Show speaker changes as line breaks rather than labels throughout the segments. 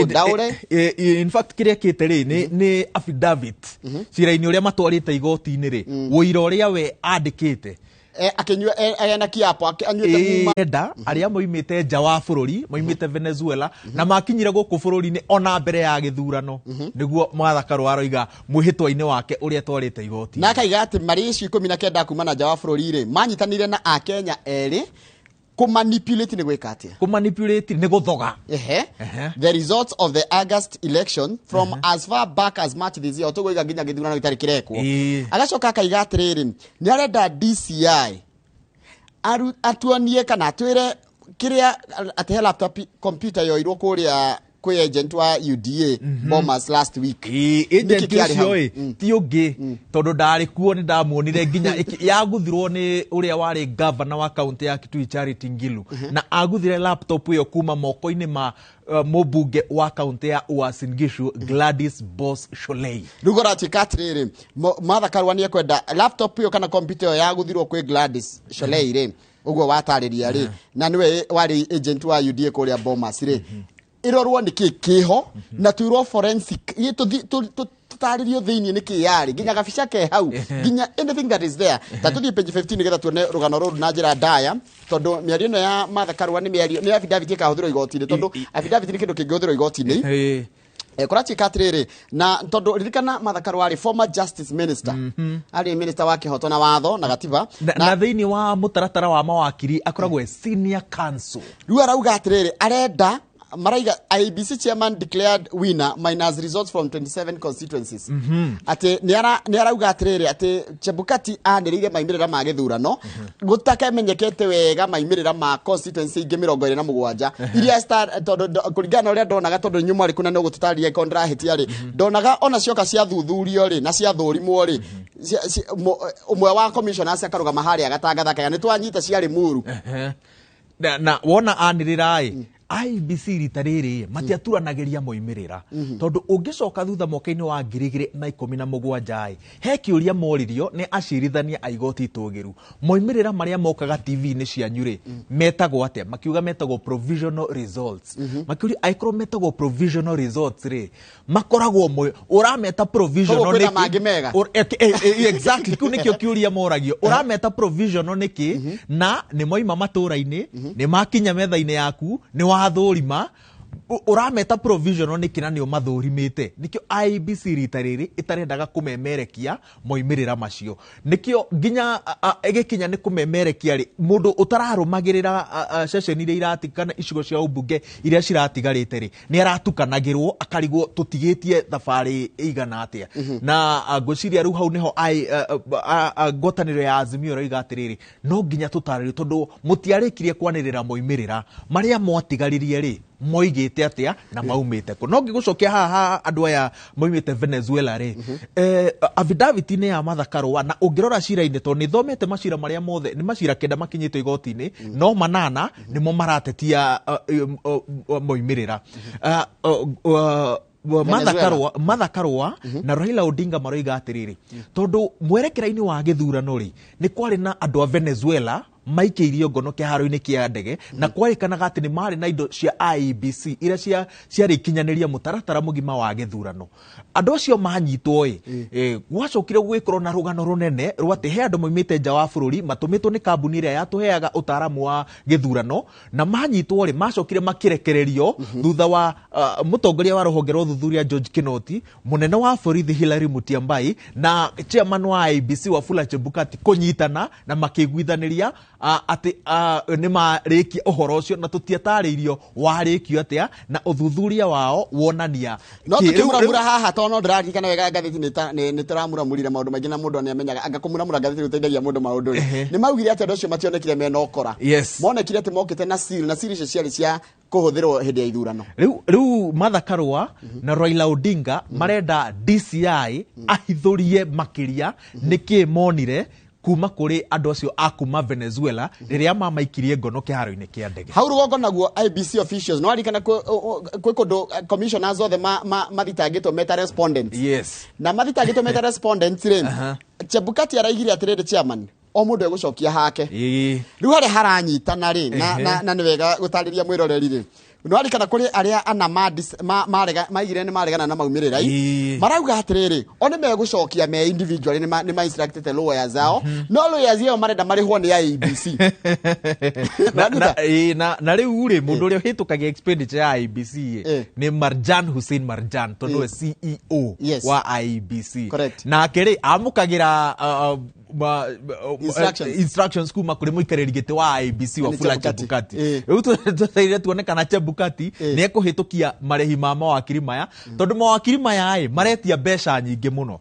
Ndaũre.
In fact, kĩrĩa kĩte rĩ nĩ affidavit cira-inĩ ũrĩa matwarĩte igoti-inĩ rĩ, ũira ũrĩa we andĩkĩte.
Akĩnyua ena kiapo anyuĩte muma.
Enda arĩa moimĩte nja wa bũrũri, moimĩte Venezuela na makinyire gũkũ bũrũri-inĩ ona mbere ya gĩthurano, nĩguo Martha Karua aroiga mwĩhĩtwa-inĩ wake ũrĩa atwarĩte igoti.
Na akaiga atĩ marĩ icio 19 kuma na nja wa bũrũri rĩ, manyitanĩire na akenya erĩ kũmanipulate. Nĩ gwĩka atĩa?
Kũmanipulate nĩ gũthoga.
The results of the August election from as far back as March this year, tũgũiga nginya gĩthurano gĩtarĩ kĩrekwo. Agacoka akaiga atĩrĩrĩ, nĩ arenda DCI atuonie kana atwĩre kĩrĩa atĩ he laptop computer yoirwo kũrĩa kwĩ agent wa UDA Bomas last week.
Ĩĩ, agent
Nĩkĩ kĩarĩ hau?
ũcio ĩ ti ũngĩ, tondũ ndarĩ kuo, nĩ ndamuonire nginya yaguthirwo nĩ ũrĩa warĩ governor wa kaunti ya Kitui, Charity Ngilu, na aguthire laptop ĩyo kuma moko-inĩ ma mũmbunge wa kaunti ya Uasin Gishu, Gladys Boss Sholei.
Rĩu kũratuĩka atĩrĩrĩ, Martha Karua nĩ ekwenda laptop ĩyo kana computer ĩyo yaguthirwo kwĩ Gladys Sholei rĩ, ũguo watarĩria rĩ, na nĩwe warĩ agent wa UDA kũrĩa Bomas rĩ, ĩrorwo nĩ kĩ kĩho na twĩrwo forensic tũtarĩrio thĩinĩ nĩ kĩ yarĩ, nginya gabica ke hau, nginya anything that is there. Ta tũthiĩ page 15 nĩgetha tuone rũgano rũrũ na njĩra ndaya, tondũ mĩario ĩno ya Martha Karua nĩ mĩario, nĩ affidavit ĩkahũthĩrwo igoti-inĩ, tondũ affidavit nĩ kĩndũ kĩngĩhũthĩrwo igoti-inĩ. Kũratuĩka atĩrĩrĩ, na tondũ ririkana Martha Karua arĩ former justice minister, arĩ minister wa kĩhoto na watho na gatiba.
Na thĩinĩ wa mũtaratara wa mawakiri akoragwo e senior counsel.
Rĩu arauga atĩrĩrĩ, arenda maraiga IEBC chairman declared winner minus results from 27 constituencies, atĩ nĩ arauga atĩrĩrĩ atĩ Chebukati anĩrĩire maimĩrĩra ma gĩthurano gũtakamenyekete wega maimĩrĩra ma constituency ingĩ 27 iria tondũ kũringana na ũrĩa ndonaga, tondũ inyuĩ mwarĩ kuna no gũtũtarĩria ĩkorwo ndĩrahĩtia rĩ, ndonaga ona cioka ciathuthurio rĩ na ciathũrimwo rĩ, ũmwe wa commissioners akarũgama harĩa agatangatha akaiga nĩ twanyita ciarĩ muru.
Na wona anĩrĩra ĩ IEBC rita rĩrĩ matiaturanagĩria moimĩrĩra, tondũ ũngĩcoka thutha mwaka-inĩ wa 2017 ĩ, he kĩũria moririo nĩ acirithania a igoti itũgĩru, moimĩrĩra marĩa mokaga TV-inĩ cianyu rĩ, metagwo atĩa? Makiuga metagwo provisional results. Makĩũria angĩkorwo metagwo provisional results rĩ, makoragwo ũrameta provisional
Koguo kwĩna
nĩkĩ?
Mangĩ mega.
Exactly, kĩu nĩkĩo kĩũria moragio, ũrameta provisional nĩkĩ na nĩ moima matũra-inĩ, nĩ makinya metha-inĩ yaku, nĩ wathũrima, ũrameta provisional nĩkĩ na nĩ ũmathũrimĩte? Nĩkĩo IEBC rita rĩrĩ ĩtarendaga kũmemerekia moimĩrĩra macio. Nĩkĩo nginya ĩgĩkinya nĩ kũmemerekia rĩ, mũndũ ũtararũmagĩrĩra ceceni iria irati kana icigo cia ũmbunge iria ciratigarĩte rĩ, nĩ aratukanagĩrwo akarigwo tũtigĩtie thabarĩ ĩigana atĩa. Na ngwĩciria rĩu hau nĩho ngwatanĩro ya Azimio ĩroiga atĩrĩrĩ, no nginya tũtarĩrio, tondũ mũtiarĩkirie kwanĩrĩra moimĩrĩra marĩa mwatigaririe rĩ, moigĩte atĩa na maumĩte kũ. No ngĩgũcokia haha, andũ aya moimĩte Venezuela rĩ, affidavit-inĩ ya Martha Karua, na ũngĩrora cira-inĩ, tondũ nĩ thomete macira marĩa mothe, nĩ macira 9 makinyĩtwo igoti-inĩ, no manana nĩmo maratetia moimĩrĩra. Martha
Venezuela.
Karua, Martha Karua na Raila Odinga maroiga atĩrĩrĩ, tondũ mwerekera-inĩ wa gĩthurano rĩ, nĩ kwarĩ na andũ a Venezuela maikĩirio ngono kĩharo-inĩ kĩa ndege, na kwarĩkanaga atĩ nĩ marĩ na indo cia IEBC iria ciarĩ ikinyanĩria mũtaratara mũgima wa gĩthurano. Andũ acio manyitwo ĩ, gwacokire gũgĩkorwo na rũgano rũnene rwa atĩ he andũ maumĩte nja wa bũrũri matũmĩtwo nĩ kambuni ĩrĩa yatũheaga ũtaaramu wa gĩthurano, na manyitwo rĩ, macokire makĩrekererio thutha wa mũtongoria wa rũhonge rwa ũthuthuria George Kinoti, mũnene wa borithi Hilary Mutyambai na chairman wa IEBC Wafula Chebukati kũnyitana na makĩiguithanĩria atĩ nĩ marĩkia ũhoro ũcio, na tũtiatarĩirio warĩkio atĩa na ũthuthuria wao wonania
No
kĩ.
Tũkĩmuramura haha, tondũ no ndĩraririkana wega ngathĩti nĩ tũramuramurire maũndũ maingĩ, na mũndũ nĩ amenyaga anga kũmuramura ngathĩti gũteithagia mũndũ maũndũ rĩ. Nĩ maugire atĩ andũ acio mationekire mena ũkora. Monekire atĩ mokĩte na seal, na seal icio ciarĩ cia kũhũthĩrwo hĩndĩ ya ithurano.
Rĩu Martha Karua na Raila Odinga marenda DCI ahithũrie makĩria nĩkĩ monire kuma kũrĩ andũ acio a kuma Venezuela rĩrĩa mamaikirie ngono kĩharo-inĩ kĩa ndege.
Hau rũgongo naguo IEBC officials no arikana kwĩ kũndũ commissioners othe mathitangĩtwo meta respondents. Na mathitangĩtwo meta respondents rĩ, Chebukati araigire atĩrĩrĩ, chairman, o mũndũ egũcokia hake. Rĩu harĩa haranyitana rĩ, na nĩ wega gũtarĩria mwĩroreri rĩ, Nwarikana kũrĩ arĩa ana maigire nĩ maregana na maumĩrĩra
Ĩĩ.
marauga atĩrĩrĩ, o nĩ megũcokia me individually, nĩ ma instructed lawyers ao, no lawyers ĩyo marenda marĩhwo nĩ IEBC.
Na, ĩĩ, na rĩu rĩ, mũndũ ũrĩa ũhĩtũkagia expenditure ya IEBC ĩ, nĩ Marjan Hussein Marjan, tondũ nĩwe CEO wa IEBC. Nake rĩ, amũkagĩra
Instructions.
Instructions kuma kũrĩ mũikarĩri gĩtĩ wa IEBC
Nĩ
Wafula
Chebukati.
Chebukati. Rĩu twetereire tuone kana Chebukati nĩ ekũhĩtũkia marĩhi ma mawakiri maya, tondũ mawakiri maya ĩ maretia mbeca nyingĩ mũno.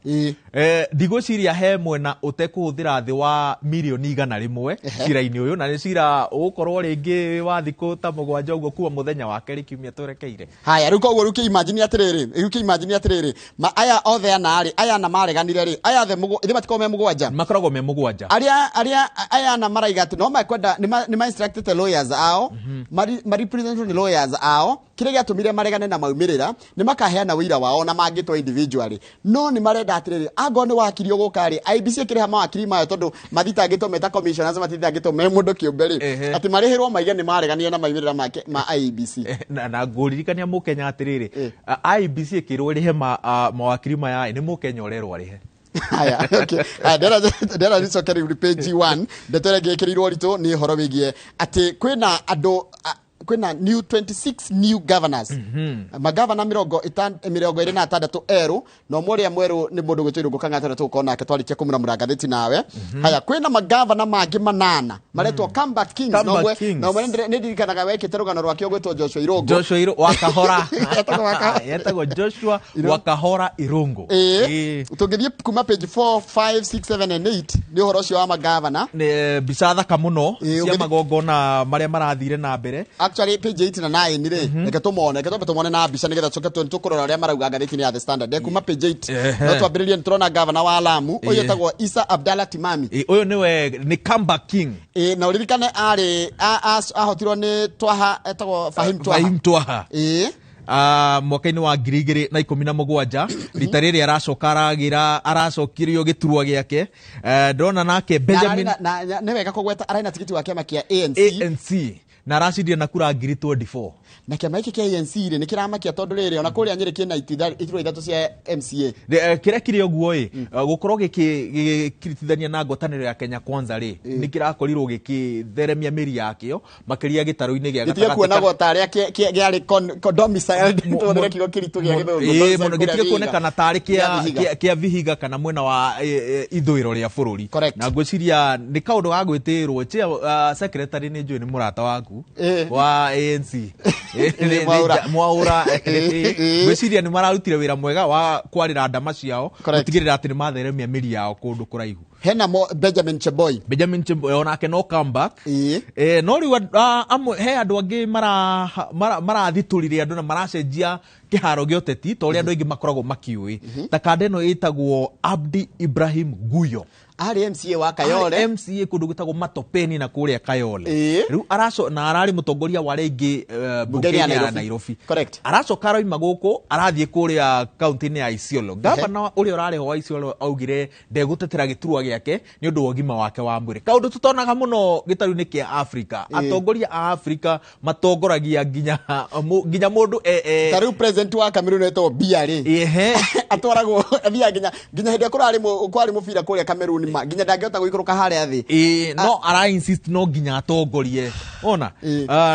Ndigwĩciria he mwena ũtekũhũthĩra thĩ wa mirioni 100 cira-inĩ ũyũ, na nĩ cira ũgũkorwo rĩngĩ wa thikũ ta 7 ũguo kuma mũthenya wa kerĩ kiumia twerekeire.
Haya, rĩu koguo rĩu kĩ-imagine atĩrĩrĩ, rĩu kĩ-imagine atĩrĩrĩ, ma aya othe ana rĩ, aya ana mareganire rĩ, aya othe ithe matikoragwo me 7?
Makoragwo me 7.
Arĩa aya ana maraiga atĩ no mekwenda nĩ ma instructed lawyers ao, ma represent nĩ lawyers ao, kĩrĩa gĩatũmire maregane na maumĩrĩra, nĩ makaheana ũira wao na mangĩtwo individually. No nĩ marenda atĩrĩrĩ, angorwo nĩ wakiri ũgũka rĩ, IEBC ĩkĩrĩha mawakiri mayo tondũ mathitangĩtwo me ta commissioners, mathitangĩtwo me mũndũ kĩũmbe rĩ, atĩ marĩhĩrwo maige nĩ mareganire na maumĩrĩra make ma IEBC.
Na ngũririkania mũkenya atĩrĩrĩ, IEBC ĩkĩrwo ĩrĩhe mawakiri maya nĩ mũkenya ũrerwo arĩhe.
Haya, okay. Haya, ndera nicoke rĩu page 1, ndeto ĩrĩa ĩngĩ ĩkĩrĩirwo ũritũ nĩ ũhoro wĩgiĩ atĩ kwĩna andũ, kwĩna new 26 new governors, magavana 26 erũ, na ũmwe ũrĩa mwerũ nĩ mũndũ gwĩtwo Irũngũ Kang'ata ũrĩa tũgũkorwo nake twarĩkia kũmuramura ngathĩti nawe. Haya, kwĩna magavana mangĩ manana maretwo Comeback Kings, na
Comeback Kings.
na ũmwe nĩ ndirikanaga wekĩte rũgano rwake ũgwĩtwo Joshua Irũngũ.
Joshua Irũngũ wa Kahora.
Etagwo wa Kahora.
Etagwo Joshua wa Kahora Irũngũ.
Tũngĩthiĩ kuma page 4, 5, 6, 7 and 8 nĩ ũhoro ũcio wa magavana.
Nĩ mbica thaka mũno cia magongona marĩa marathire na mbere.
Actually page 8 na 9 rĩ, reke tũmone, reke twambe tũmone na mbica nĩgetha tũcoke tũkũrora ũrĩa marauga ngathĩti-inĩ ya The Standard. Kuma page 8, no twambĩrĩrie, nĩ tũrona gavana wa Lamu, ũyũ etagwo Issa Abdalla Timami.
Ũyũ nĩwe nĩ comeback king.
Na ũririkane ahotirwo nĩ Twaha, etagwo Fahim Twaha.
Fahim Twaha. Mwaka-inĩ wa 2017, rita rĩrĩ aracoka aragĩra, aracokirio gĩturwa gĩake. Ndĩrona nake
Na
Benjamin
nĩ wega kũgweta ararĩ na tigiti wa kĩama kĩa ANC.
ANC. Na aracindire na kura ngiri 24.
Na kĩama gĩkĩ kĩa ANC rĩ, nĩ kĩramakia tondũ rĩrĩ, ona kũrĩa Nyĩrĩ kĩna iturwa 3 cia MCA.
Kĩrĩa kĩrĩ ũguo ĩ, gũkorwo gĩkĩritithania na ngwatanĩro ya Kenya Kwanza rĩ, nĩ kĩrakorirwo gĩkĩtheremia mĩri yakĩo, makĩria gĩtarũ-inĩ gĩa
Gĩtige
gatagatĩ
kuonagwo
ka-
ta arĩa kĩarĩ domiciled, tũhũthĩre kiugo kĩritũ gĩa Gĩthũngũ, domiciled
Mũno,
kũrĩa
gĩtige
Vihiga.
kuonekana tarĩ
Kĩa Vihiga.
kĩa Vihiga kana mwena wa ithũĩro rĩa bũrũri. Na ngwĩciria nĩ kaũndũ ga gwĩtĩĩrwo. Chair, secretary nĩ njũĩ nĩ mũrata waku wa ANC.
Mwaura.
Mwaura. Ngwĩciria nĩ mararutire wĩra mwega wa kwarĩra ndama ciao, gũtigĩrĩra atĩ nĩ matheremia mĩri yao kũndũ kũraihu.
Hena mo Benjamin Cheboi.
Benjamin Cheboi onake no comeback. No rĩu amwe, he andũ angĩ marathitũrire andũ na maracenjia kĩharo gĩa ũteti ta ũrĩa andũ aingĩ makoragwo makĩũĩ. Ta kanda ĩno ĩtagwo Abdi Ibrahim Guyo.
Arĩ MCA wa Kayole.
Arĩ MCA kũndũ gwĩtagwo Matopeni na kũrĩa Kayole. Rĩu araco na ararĩ mũtongoria wa arĩa aingĩ,
Bungeni ya
bungeni ya
Nairobi.
Nairobi. Aracoka aroima gũkũ arathiĩ kũrĩa kaunti-inĩ ya Isiolo. Gavana ũrĩa ũrarĩ ho wa Isiolo augire ndegũtetera gĩturwa gĩake nĩ ũndũ wa ũgima wake wa mwĩrĩ. Kaũndũ tũtonaga mũno gĩtarũ-inĩ kĩa Afrika. Atongoria a Afrika matongoragia nginya mũndũ
Ta rĩu president wa Cameroon etagwo Biya rĩ. Atwaragwo athiaga nginya hĩndĩ ĩrĩa kwarĩ mũbira kũrĩa Cameroon ma, nginya ndangĩhota gũikũrũka harĩa thĩ.
No ara insist no nginya atongorie. Ona?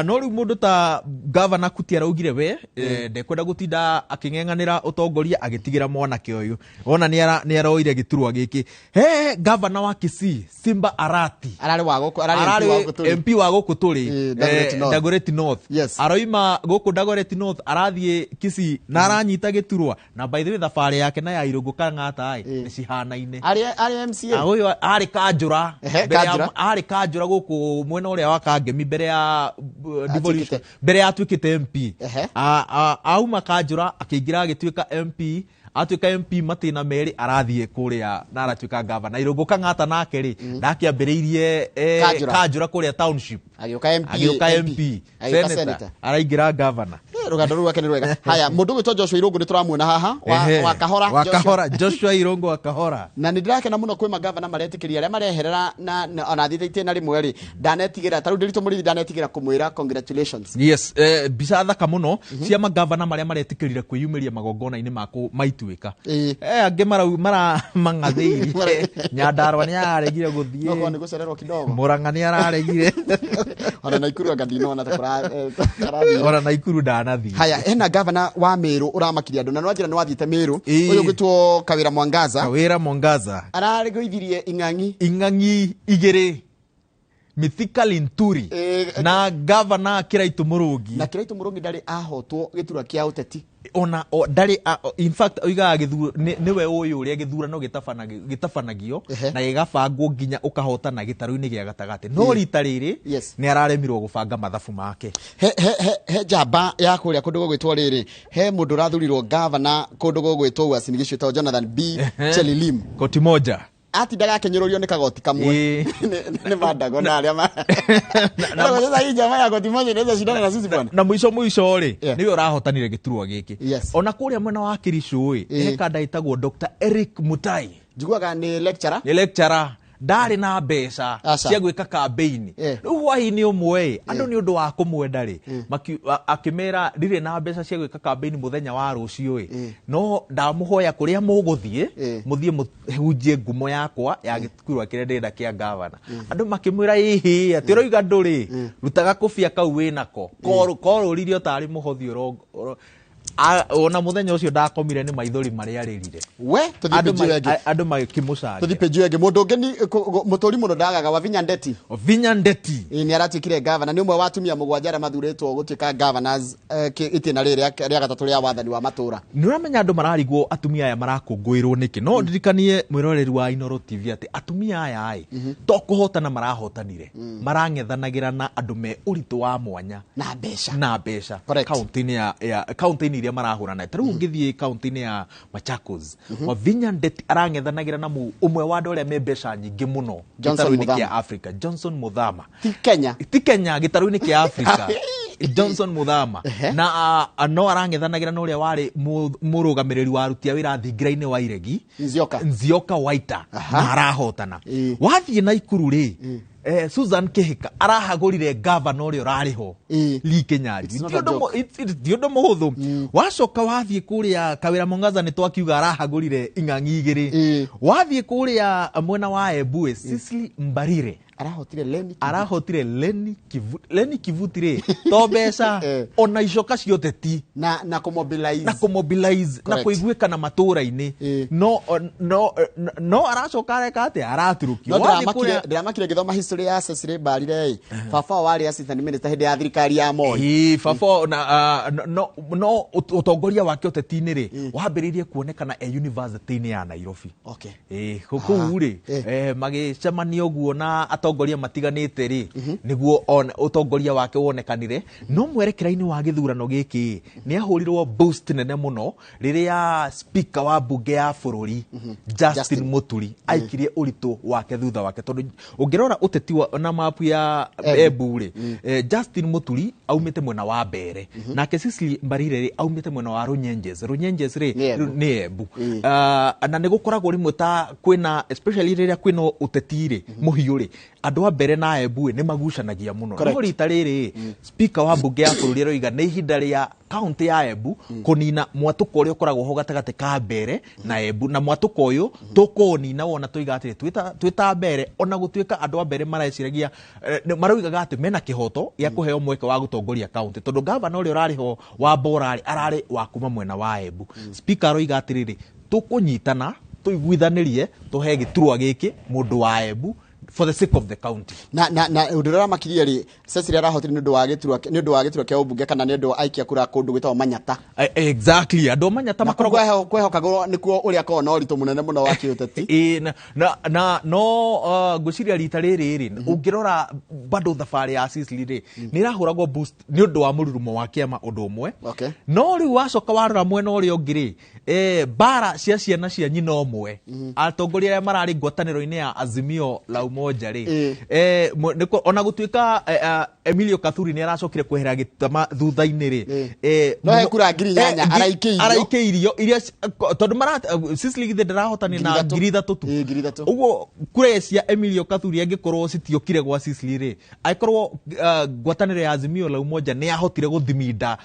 No rĩu mũndũ ta Governor Kuti araugire we, ndekwenda gũtinda akĩng'eng'anĩra ũtongoria agĩtigĩra mwanake ũyũ. Ona nĩ aroire gĩturwa gĩkĩ. He Governor wa Kisii Simba Arati.
Ararĩ wa gũkũ, ararĩ MP wa gũkũ tũrĩ.
MP wa gũkũ tũrĩ.
Dagoretti North.
Dagoretti North. Aroima gũkũ Dagoretti North arathiĩ Kisii na aranyita gĩturwa. Na by the way thabarĩ yake na ya Irũngũ Kang'ata ĩ, nĩ cihanaine.
Arĩ MCA.
Ũyũ arĩ Kanjũra. Mbere ya
Kanjũra.
arĩ Kanjũra gũkũ mwena ũrĩa wa Kangemi mbere ya, devolution.
Atuĩkĩte.
Mbere ya atuĩkĩte MP. Auma Kanjũra akĩingĩra agĩtuĩka MP. Atuĩka MP matĩna merĩ arathiĩ kũrĩa na aratuĩka gavana. Irũngũ Kang'ata nake rĩ, ndakĩambĩrĩirie,
Kanjũra.
Kanjũra kũrĩa township.
Agĩũka MP,
Agĩũka
MP.
MP.
Agĩũka
Senator.
senator.
Araingĩra gavana.
Rũgano rũu rwake nĩ rwega. Haya, mũndũ ũgwĩtwo Joshua Irũngũ nĩ tũramuona haha wa,
Ehe.
wa Kahora.
Wa
Joshua.
Kahora, Joshua Irũngũ wa Kahora.
Na nä ndĩrakena mũno kwĩ magavana maretĩkĩria arĩa mareherera na ona thiĩte itĩna rĩmwe rĩ, ndanetigĩra ta rĩu Ndĩritũ Mũrĩithi, ndanetigĩra kũmwĩra congratulations.
Yes, mbica thaka mũno cia magavana marĩa maretĩkĩrire kwĩyumĩria magongona-inĩ ma maituĩka. Angĩ mara mang'athĩirie. Nyandarua nĩ araregire
No korwo
gũthiĩ.
nĩ gũcererwo kidogo.
Mũrang'a nĩ araregire.
Ona Naikuru anga ndinona ta kũrathiĩ.
Ona Naikuru ndanathiĩ.
Haya, hena gavana wa Meru ũramakirie andũ na nĩwanjĩra nĩwathiĩte Meru. Ũyũ ũgwĩtwo Kawĩra Mwangaza.
Kawĩra Mwangaza.
Ararĩgũithirie ing'ang'i.
Ing'ang'i igĩrĩ. Mithika Linturi na gavana Kiraitu Mũrũngi.
Na Kiraitu Mũrũngi ndarĩ ahotwo gĩturwa kĩa ũteti.
Ona ndarĩ in fact oigaga nĩwe ũyũ ũrĩa gĩthurano gĩtabanagio na gĩgabangwo nginya ũkahotana gĩtarũ-inĩ gĩa gatagatĩ. No rita rĩrĩ nĩ araremirwo gũbanga mathabu make.
He njamba ya kũrĩa kũndũ gũgwĩtwo rĩrĩ, he mũndũ ũrathurirwo gavana kũndũ gũgwĩtwo Uasin Gishu wĩtagwo Jonathan B. Chelilim.
Koti moja.
Atindaga akĩnyũrũrio nĩ kagoti kamwe. Nĩ mandago na arĩa Na sasa hii jamaa ya koti moja inaweza shindana na sisi bwana.
Na mũico mũico rĩ, nĩwe ũrahotanire gĩturwa gĩkĩ. Ona kũrĩa mwena wa Kericho ĩ, he kanda ĩtagwo Dr. Eric Mutai.
Njiguaga nĩ lecturer.
Nĩ lecturer. Ndarĩ na mbeca cia gwĩka campaign. Rĩu hwaĩ-inĩ ũmwe ĩ, andũ nĩ ũndũ wa kũmwenda rĩ, akĩmera ndirĩ na mbeca cia gwĩka campaign mũthenya wa rũciũ ĩ, no ndamũhoya kũrĩa mũgũthiĩ, mũthiĩ mũhunjie ngumo yakwa ya gĩturwa kĩrĩa ndĩrenda kĩa gavana. Andũ makĩmwĩra ĩhĩ, atĩ ũroiga ndũrĩ, rutaga kũbia kau wĩnako. Korũririo tarĩ mũhothi ona mũthenya ũcio ndakomire nĩ maithori marĩa arĩrire.
We, tũthiĩ
Andũ
page ĩyo ĩngĩ.
makĩmũcangĩra.
Tũthiĩ page ĩyo ĩngĩ. Mũndũ ũngĩ ni, mũtũri mũno ndagaga, Wavinya Ndeti.
Wavinya Ndeti.
Ĩĩ, nĩ aratuĩkire gavana. Nĩ ũmwe wa atumia mũgwanja arĩa mathurĩtwo gũtuĩka governors, itĩna rĩrĩ rĩa gatatũ rĩa wathani wa matũũra.
Nĩ ũramenya andũ mararigwo atumia aya marakũngũĩrwo nĩkĩ? No ndirikanie mwĩroreri wa Inooro TV atĩ atumia aya ĩ, to kũhotana marahotanire. Marang'ethanagĩra na andũ me ũritũ wa mwanya.
Na mbeca.
Na mbeca. Kaunti-inĩ ya kaunti-inĩ iria marahũrana. Ta rĩu ũngĩthiĩ kaunti-inĩ ya Machakos, Wavinya Ndeti arang'ethanagĩra na ũmwe wa andũ arĩa me mbeca nyingĩ mũno
Johnson
gĩtarũ-inĩ
Muthama.
kĩa Africa, Johnson Muthama.
Ti Kenya.
Ti Kenya, gĩtarũ-inĩ kĩa Africa. Johnson Muthama. Na no arang'ethanagĩra na ũrĩa warĩ mũrũgamĩrĩri wa aruti a wĩra thingira-inĩ wa Iregi,
Nzioka.
Nzioka Waita. Na arahotana. Wathiĩ Naikuru rĩ, Susan Kihika arahagũrire gavana ũrĩa ũrarĩ ho, Lee Kinyanjui.
It's not
Ti
a
ũndũ
joke.
ti ũndũ mũhũthũ. Wacoka wathiĩ kũrĩa Kawĩra Mwangaza nĩ twakiuga arahagũrire ing'ang'i igĩrĩ. Wathiĩ kũrĩa mwena wa Embu, Cecily Mbarire.
Arahotire Lenny Kivuti.
Arahotire Lenny Kivuti. Lenny Kivuti rĩ, to mbeca, ona icoka cia ũteti.
Na kũmobilize.
Na kũmobilize, na kũiguĩkana matũũra-inĩ. No aracoka areka atĩa? Araturũkio.
No
Wathiĩ kũrĩa
ndĩramakire ngĩthoma history ya Cecily Mbarire ĩ. Baba wao warĩ assistant minister hĩndĩ ya thirikari ya Moi.
Ĩĩ, baba wao na, no, no, no ũtongoria wake ũteti-inĩ rĩ, wambĩrĩirie kuonekana e university-inĩ ya Nairobi. Ĩĩ, kũu rĩ, magĩcemania ũguo na atongoria matiganĩte rĩ, nĩguo ũtongoria wake wonekanire. No mwerekera-inĩ wa gĩthurano gĩkĩ, nĩ ahũrirwo boost nene mũno rĩrĩa speaker wa mbunge ya bũrũri, Justin
Justin.
Muturi, aikirie ũritũ wake thutha wake. Tondũ ũngĩrora ũteti wa, na mapu ya
Embu.
Embu rĩ, Justin Muturi aumĩte mwena wa Mbere. Nake Cecily Mbarire rĩ, aumĩte mwena wa Runyenjes. Runyenjes rĩ,
Nĩ Embu.
nĩ Embu. Na nĩ gũkoragwo rĩmwe ta kwĩna, especially rĩrĩa kwĩna ũteti rĩ, mũhiũ rĩ, andũ a Mbere na Embu rĩ, nĩ magucanagia mũno. No rita rĩrĩ, speaker wa mbunge ya bũrũri aroiga nĩ ihinda rĩa kaunti ya Embu kũnina mwatũko ũrĩa ũkoragwo ho gatagatĩ ka Mbere na Embu, na mwatũko ũyũ tũkũũnina wona tũiga atĩrĩ, twĩta Mbere, ona gũtuĩka andũ a Mbere mareciragia, maroigaga atĩ mena kĩhoto gĩa kũheo mweke wa gũtongoria kaunti, tondũ gavana ũrĩa ũrarĩ ho wa Bora rĩ, ararĩ wa kuma mwena wa Embu. Speaker aroiga atĩrĩrĩ, tũkũnyitana tũiguithanĩrie tũhe gĩturwa gĩkĩ mũndũ wa Embu for the sake of the county.
Na ũndũ ũrĩa ũramakirie rĩ, Cecily arahotire nĩ ũndũ wa gĩturwa, nĩ ũndũ wa gĩturwa kĩa ũmbunge kana nĩ ũndũ wa aikia kura kũndũ gwĩtagwo Manyata.
Exactly, andũ a Manyata
Na
makoragwo
kwehokagwo nĩkuo ũrĩa akoragwo na ũritũ mũnene mũno wa kĩũteti.
Ĩĩ, na, no ngwĩciria rita rĩrĩ rĩ, ũngĩrora bado thabarĩ ya Cecily rĩ, nĩ ĩrahũragwo boost nĩ ũndũ wa mũrurumo wa kĩama ũndũ ũmwe. No rĩu wacoka warora mwena ũrĩa ũngĩ rĩ, mbara cia ciana cia nyina ũmwe, atongoria arĩa mararĩ ngwatanĩro-inĩ ya Azimio la Umoja Umoja rĩ,
Ĩĩ.
Ona gũtuĩka Emilio Kathuri nĩ aracokire kwehera gĩtama thutha-inĩ rĩ,
Ĩĩ. No he kura 8,000 araikĩirio.
Araikĩirio iria tondũ mara Cecily githĩ ndĩrahotani na
3,000.
3,000 tu.
Ĩĩ, 3,000.
Ũguo kura cia Emilio Kathuri angĩkorwo citiokire gwa Cecily rĩ, angĩkorwo ngwatanĩro ya Azimio la Umoja nĩ yahotire gũthiminda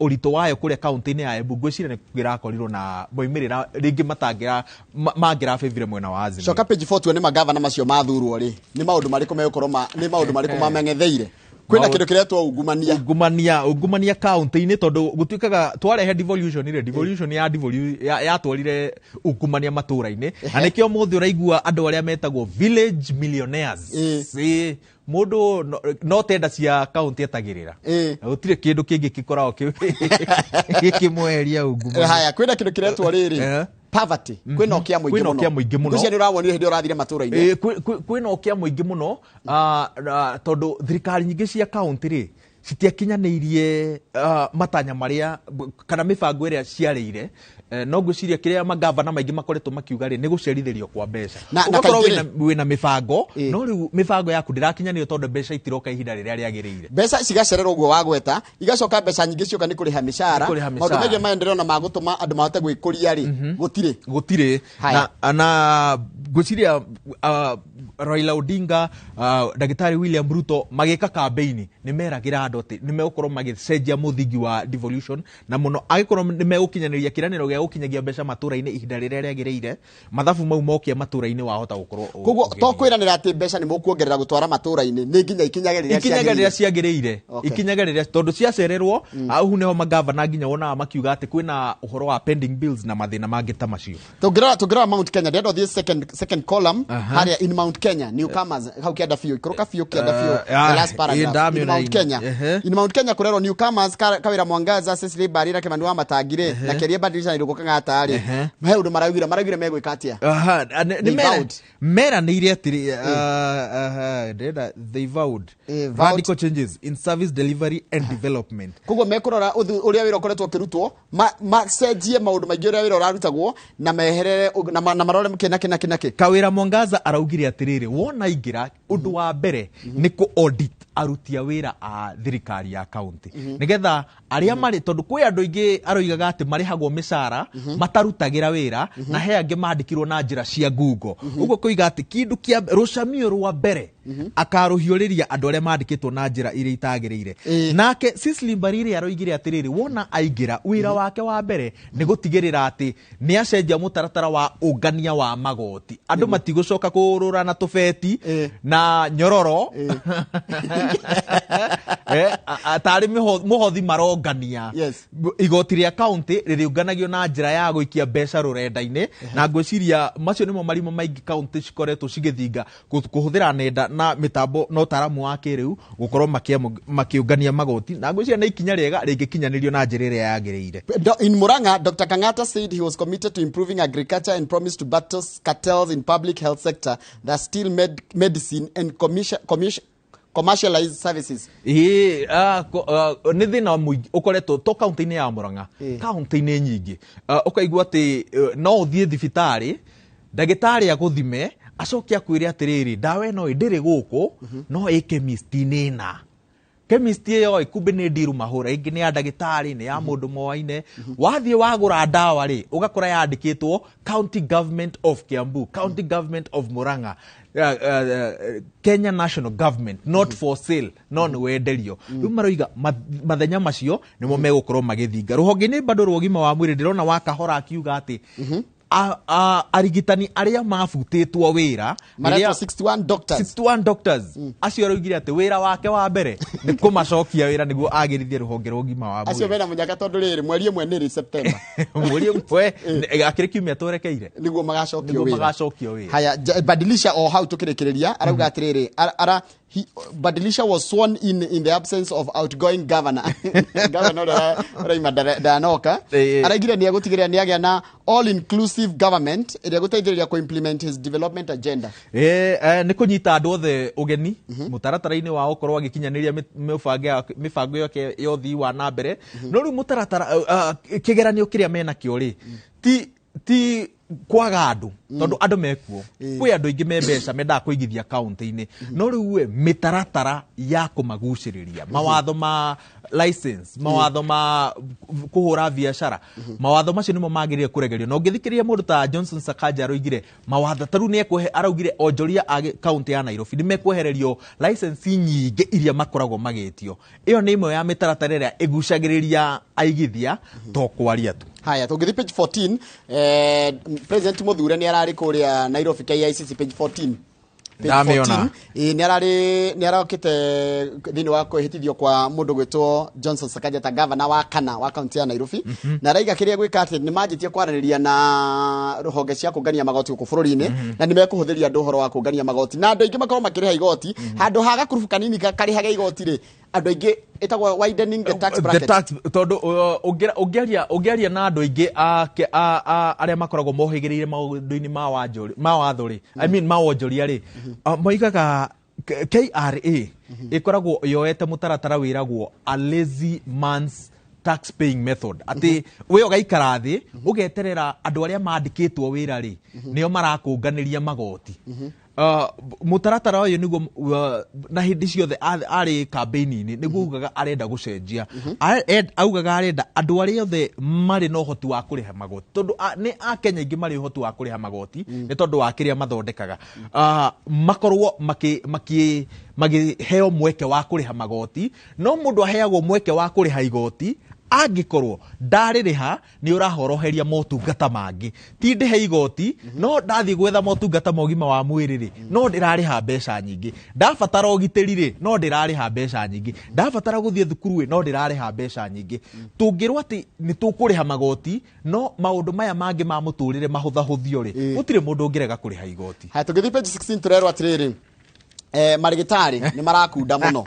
ũritũ wayo kũrĩa kaunti-inĩ ya Embu, ngwĩciria nĩ kĩrakorirwo na moimĩrĩra rĩngĩ matangĩra mangĩrabĩvire mwena wa Azimio.
Coka page 4 tuone magavana macio mathurwo rĩ, nĩ maũndũ marĩkũ megũkorwo nĩ maũndũ marĩkũ mameng'etheire. Kwĩna kĩndũ kĩretwo ungumania.
Ungumania kaunti-inĩ, tondũ gũtuĩkaga twarehe devolution rĩ, devolution ya yatwarire ungumania matũra-inĩ, na nĩkĩo mũthĩ ũraigua andũ arĩa metagwo village millionaires. Ĩĩ, mũndũ no tenda cia kaunti etagĩrĩra. Na gũtirĩ kĩndũ kĩngĩ gĩkoragwo gĩkĩmweheria ungumania.
Haya, kwĩna kĩndũ kĩretwo rĩrĩ, poverty. Kwĩna ũkĩa mũingĩ
Kwĩna
mũno.
ũkĩa mũingĩ mũno.
Ngwĩciria nĩ ũrawonire hĩndĩ ĩyo ũrathire matũra-inĩ.
Ĩĩ, kwĩna ũkĩa mũingĩ mũno, tondũ thirikari nyingĩ cia kaunti rĩ citiakinyanĩirie matanya marĩa kana mĩbango ĩrĩa ciarĩire. No ngwĩciria kĩrĩa magavana maingĩ makoretwo makiuga rĩ nĩ gũcerithĩrio kwa mbeca.
Na
Ũgakorwo
kaingĩ
wĩna mĩbango, no rĩu mĩbango yaku ndĩrakinyanĩrio tondũ mbeca itiroka ihinda rĩrĩa rĩagĩrĩire.
Mbeca cigacererwo ũguo wagweta, igacoka mbeca nyingĩ cioka nĩ kũrĩha mĩcara.
Nĩ kũrĩha
Maũndũ
mĩcara.
megiĩ maendeleo na magũtũma andũ mahote gwĩkũria rĩ, gũtirĩ.
Gũtirĩ.
Haya.
Na ngwĩciria Raila Odinga, Ndagĩtarĩ William Ruto magĩka campaign nĩ meragĩra andũ atĩ nĩ megũkorwo magĩcenjia mũthingi wa devolution, na mũno angĩkorwo nĩ megũkinyanĩria kĩranĩro gĩa gũkinyagia mbeca matũra-inĩ ihinda rĩrĩa rĩagĩrĩire, mathabu mau mokia matũra-inĩ wahota gũkorwo
Koguo
ũgĩthiĩ.
to kwĩranĩra atĩ mbeca nĩ mũkuongerera gũtwara matũra-inĩ, nĩ nginya ikinyage rĩrĩa
ikinyage rĩrĩa
ciagĩrĩire.
ciagĩrĩire. Ikinyage rĩrĩa, tondũ ciacererwo, hau nĩho magavana nginya wonaga makiuga atĩ kwĩna ũhoro wa pending bills na mathĩna mangĩ ta macio.
Tũngĩrora Mount Kenya, ndĩrenda ũthiĩ second column, harĩa in Mount Kenya, newcomers, hau kĩanda biũ, ikũrũka biũ, kĩanda biũ, the last paragraph.
Ndamĩona
In Mount Kenya. In Mount Kenya kũrerwo newcomers, Kawĩra Mwangaza, Cecily Mbarire, Kimani wa Matangi rĩ, na Keria Badilisha na Irũngũ Kang'ata rĩ. He ũndũ maraugire megwĩka atĩa?
Aha, nĩ
They vowed.
meranĩire atĩrĩ, ndĩrenda, they vowed
Vowed.
radical changes in service delivery and development.
Koguo mekũrora ũrĩa wĩra ũkoretwo ũkĩrutwo, macenjie maũndũ maingĩ ũrĩa wĩra ũrarutagwo, na meherere na marore kĩ na kĩ na kĩ na kĩ.
Kawĩra Mwangaza araugire atĩrĩrĩ, wona aingĩra, ũndũ wa mbere nĩ kũ audit aruti a wĩra a thirikari ya kaunti, nĩgetha arĩa marĩ, tondũ kwĩ andũ aingĩ aroigaga atĩ marĩhagwo mĩcara matarutagĩra wĩra, na he angĩ mandĩkirwo na njĩra cia ngungo. Ũguo koiga atĩ kĩndũ kĩa rũcamio rwa mbere akarũhiũrĩria andũ arĩa mandĩkĩtwo na njĩra iria itagĩrĩire. Nake Cecily Mbarire aroigire atĩrĩrĩ, wona aingĩra wĩra wake wa mbere nĩ gũtigĩrĩra atĩ nĩ acenjia mũtaratara wa ũngania wa magoti, andũ matigũcoka kũrũra na tũbeti na nyororo. Tarĩ mũhothi marongania. Igoti rĩa kaunti rĩrĩũnganagio na njĩra ya gũikia mbeca rũrenda-inĩ, na ngwĩciria macio nĩmo marima maingĩ kaunti cikoretwo cigĩthinga kũhũthĩra nenda na mĩtambo na ũtaaramu wa kĩrĩu gũkorwo makĩũngania magoti, na ngwĩciria nĩ ikinya rĩega rĩngĩkinyanĩrio na njĩra ĩrĩa yagĩrĩire.
In Murang'a, Dr. Kang'ata said he was committed to improving agriculture and promised to battle cartels in public health sector that steal medicine and commercialize services.
Ĩĩ, nĩ thĩna mũingĩ ũkoretwo to kaunti-inĩ ya Murang'a, kaunti-inĩ nyingĩ. Ũkaigua atĩ no ũthiĩ thibitarĩ, ndagĩtarĩ agũthime, acoke akwĩre atĩrĩrĩ, ndawa ĩno ĩ ndĩrĩ gũkũ, no ĩ chemist-inĩ ĩna. Chemist ĩyo ĩ kumbe nĩ ndiru mahũra, ĩngĩ nĩ ya ndagĩtarĩ, nĩ ya mũndũ moaine. Wathiĩ wagũra ndawa rĩ, ũgakora yandĩkĩtwo County Government of Kiambu, County Government of Murang'a, Kenya National Government, not for sale, no nĩ wenderio. Rĩu maroiga mathenya macio nĩmo megũkorwo magĩthinga. Rũhonge-inĩ bado rwa ũgima wa mwĩrĩ ndĩrona wakahora akiuga atĩ arigitani arĩa mabutĩtwo wĩra,
Maretwo
rĩrĩa
61 doctors.
61 doctors. Acio araugire atĩ wĩra wake wa mbere nĩ kũmacokia wĩra nĩguo agĩrithie rũhonge rwa ũgima wa
Acio
mwĩrĩ.
mena mũnyaka tondũ rĩrĩ mweri ĩmwe nĩ rĩ September.
Mweri ũmwe, akĩrĩ kiumia twerekeire.
Nĩguo magacokio
Nĩguo
wĩra.
magacokio wĩra.
Haya, Badilisha o hau tũkĩrĩkĩrĩria, arauga atĩrĩrĩ, ara, he, Badilisha was sworn in the absence of outgoing governor. Governor ũrĩa ũraima ndanoka. Araigire nĩ egũtigĩrĩra nĩ agĩa na all inclusive government ĩrĩa ĩgũteithĩrĩria kũ implement his development agenda.
Nĩ kũnyita andũ othe ũgeni mũtaratara-inĩ wa gũkorwo agĩkinyanĩria mĩbango yake ya ũthii wa na mbere. No rĩu mũtaratara, kĩgeranio kĩrĩa menakĩo rĩ, ti Kwaga andũ, tondũ andũ mekuo, kwĩ andũ aingĩ me mbeca mendaga kũigithia kaunti-inĩ, no rĩu we mĩtaratara ya kũmagucĩrĩria, mawatho ma license, mawatho ma kũhũra biacara, mawatho macio nĩmo magĩrĩire kũregerio. Na ũngĩthikĩrĩria mũndũ ta Johnson Sakaja, aroigire mawatho ta rĩu nĩekũhe, araugire onjoria a kaunti ya Nairobi nĩ mekwehererio license nyingĩ iria makoragwo magĩtio. Ĩyo nĩ ĩmwe ya mĩtaratara ĩrĩa ĩgucagĩrĩria aigithia, to kwaria tu.
Haya, tũngĩthiĩ page 14, President Muthure nĩ ararĩ kũrĩa Nairobi KICC, page 14. Page
Ndamĩona.
14, ĩ, nĩ ararĩ, nĩ arokĩte thĩinĩ wa kwĩhĩtithio kwa mũndũ gwĩtwo Johnson Sakaja ta gavana wa kana wa kaunti ya Nairobi, na araiga kĩrĩa gwĩka atĩ nĩ manjĩtie kwaranĩria na rũhonge cia kũngania magoti gũkũ bũrũri-inĩ, na nĩ mekũhũthĩria andũ ũhoro wa kũngania magoti, na andũ aingĩ makorwo makĩrĩha igoti handũ ha gakurubu kanini karĩhage igoti rĩ, andũ aingĩ, ĩtagwo widening the tax
the
bracket.
Tax, tondũ ũngĩaria na andũ aingĩ arĩa makoragwo mohĩgĩrĩire maũndũ-inĩ ma ma watho rĩ, I mean ma wonjoria rĩ, moigaga KRA ĩkoragwo yoete mũtaratara wĩragwo a lazy man's tax paying method, atĩ we ũgaikara thĩ ũgeterera andũ arĩa mandĩkĩtwo wĩra rĩ, nĩo marakũnganĩria magoti. Mũtaratara ũyũ nĩguo na hĩndĩ ciothe arĩ kambĩini-inĩ nĩguo augaga arenda gũcenjia. Augaga arenda andũ arĩa othe marĩ na ũhoti wa kũrĩha magoti, tondũ nĩ akenya aingĩ marĩ ũhoti wa kũrĩha magoti nĩ tondũ wa kĩrĩa mathondekaga, makorwo makĩheo mweke wa kũrĩha magoti. No mũndũ aheagwo mweke wa kũrĩha igoti angĩkorwo ndarĩrĩha nĩ ũrahoroheria motungata mangĩ. Ti ndĩhe igoti no ndathiĩ gwetha motungata ma ũgima wa mwĩrĩ rĩ, no ndĩrarĩha mbeca nyingĩ, ndabatara ũgitĩri rĩ, no ndĩrarĩha mbeca nyingĩ, ndabatara gũthiĩ thukuru rĩ, no ndĩrarĩha mbeca nyingĩ. Tũngĩrwo atĩ nĩ tũkũrĩha magoti no maũndũ maya mangĩ ma mũtũrĩre mahũthahũthio rĩ, gũtirĩ mũndũ ũngĩrega kũrĩha igoti.
Haya, tũngĩthiĩ page 16, tũrerwo atĩrĩrĩ, marĩgĩtarĩ nĩ marakunda mũno.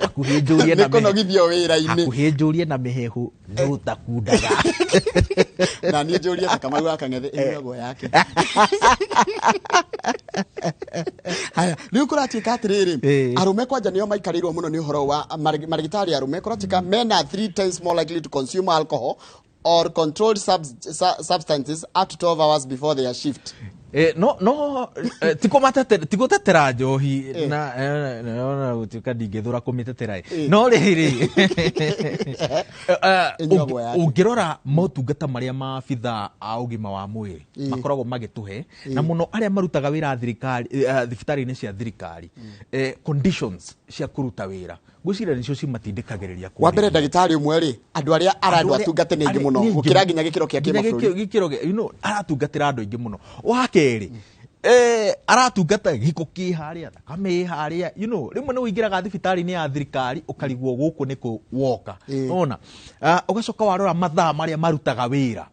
Hakuhĩ njũrie na
nĩ kũnogithio wĩra-inĩ.
Hakuhĩ njũrie na mĩhehu nũ ũtakundaga.
Na niĩ njũrie ta Kamau wa Kang'ethe ĩnyuagwo yake. Haya, rĩu kũratuĩka atĩrĩrĩ, arũme kwanja nĩo maikarĩirwo mũno nĩ ũhoro wa marĩgĩtarĩ arũme. Kũratuĩka men are three times more likely to consume alcohol or controlled substances up to 12 hours before their shift.
No ti gũtetera njohi na na gũtuĩka ndingĩthũra kũmĩtetera ĩ. No rĩrĩ,
Ĩnyuagwo yake.
Ũngĩrora motungata marĩa maabithaa a ũgima wa mwĩrĩ makoragwo magĩtũhe, na mũno arĩa marutaga wĩra thirikari, thibitarĩ-inĩ cia thirikari, conditions cia kũruta wĩra, ngwĩciria nĩcio cimatindĩkagĩrĩria.
Wa mbere, ndagĩtarĩ ũmwe rĩ, andũ arĩa arandũ atungate nĩ aingĩ mũno
nĩ aingĩ
gũkĩra
mũno.
Nginya gĩkĩro kĩa
nginya
kĩmabũrũri.
Gĩkĩro aratungatĩra andũ aingĩ mũno. Wa kerĩ, aratungata gĩko kĩ harĩa, thakame ĩ harĩa, rĩmwe nĩ ũingĩraga thibitarĩ-inĩ ya thirikari ũkarigwo gũkũ nĩkũ woka. Ona ũgacoka warora mathaa marĩa marutaga wĩra,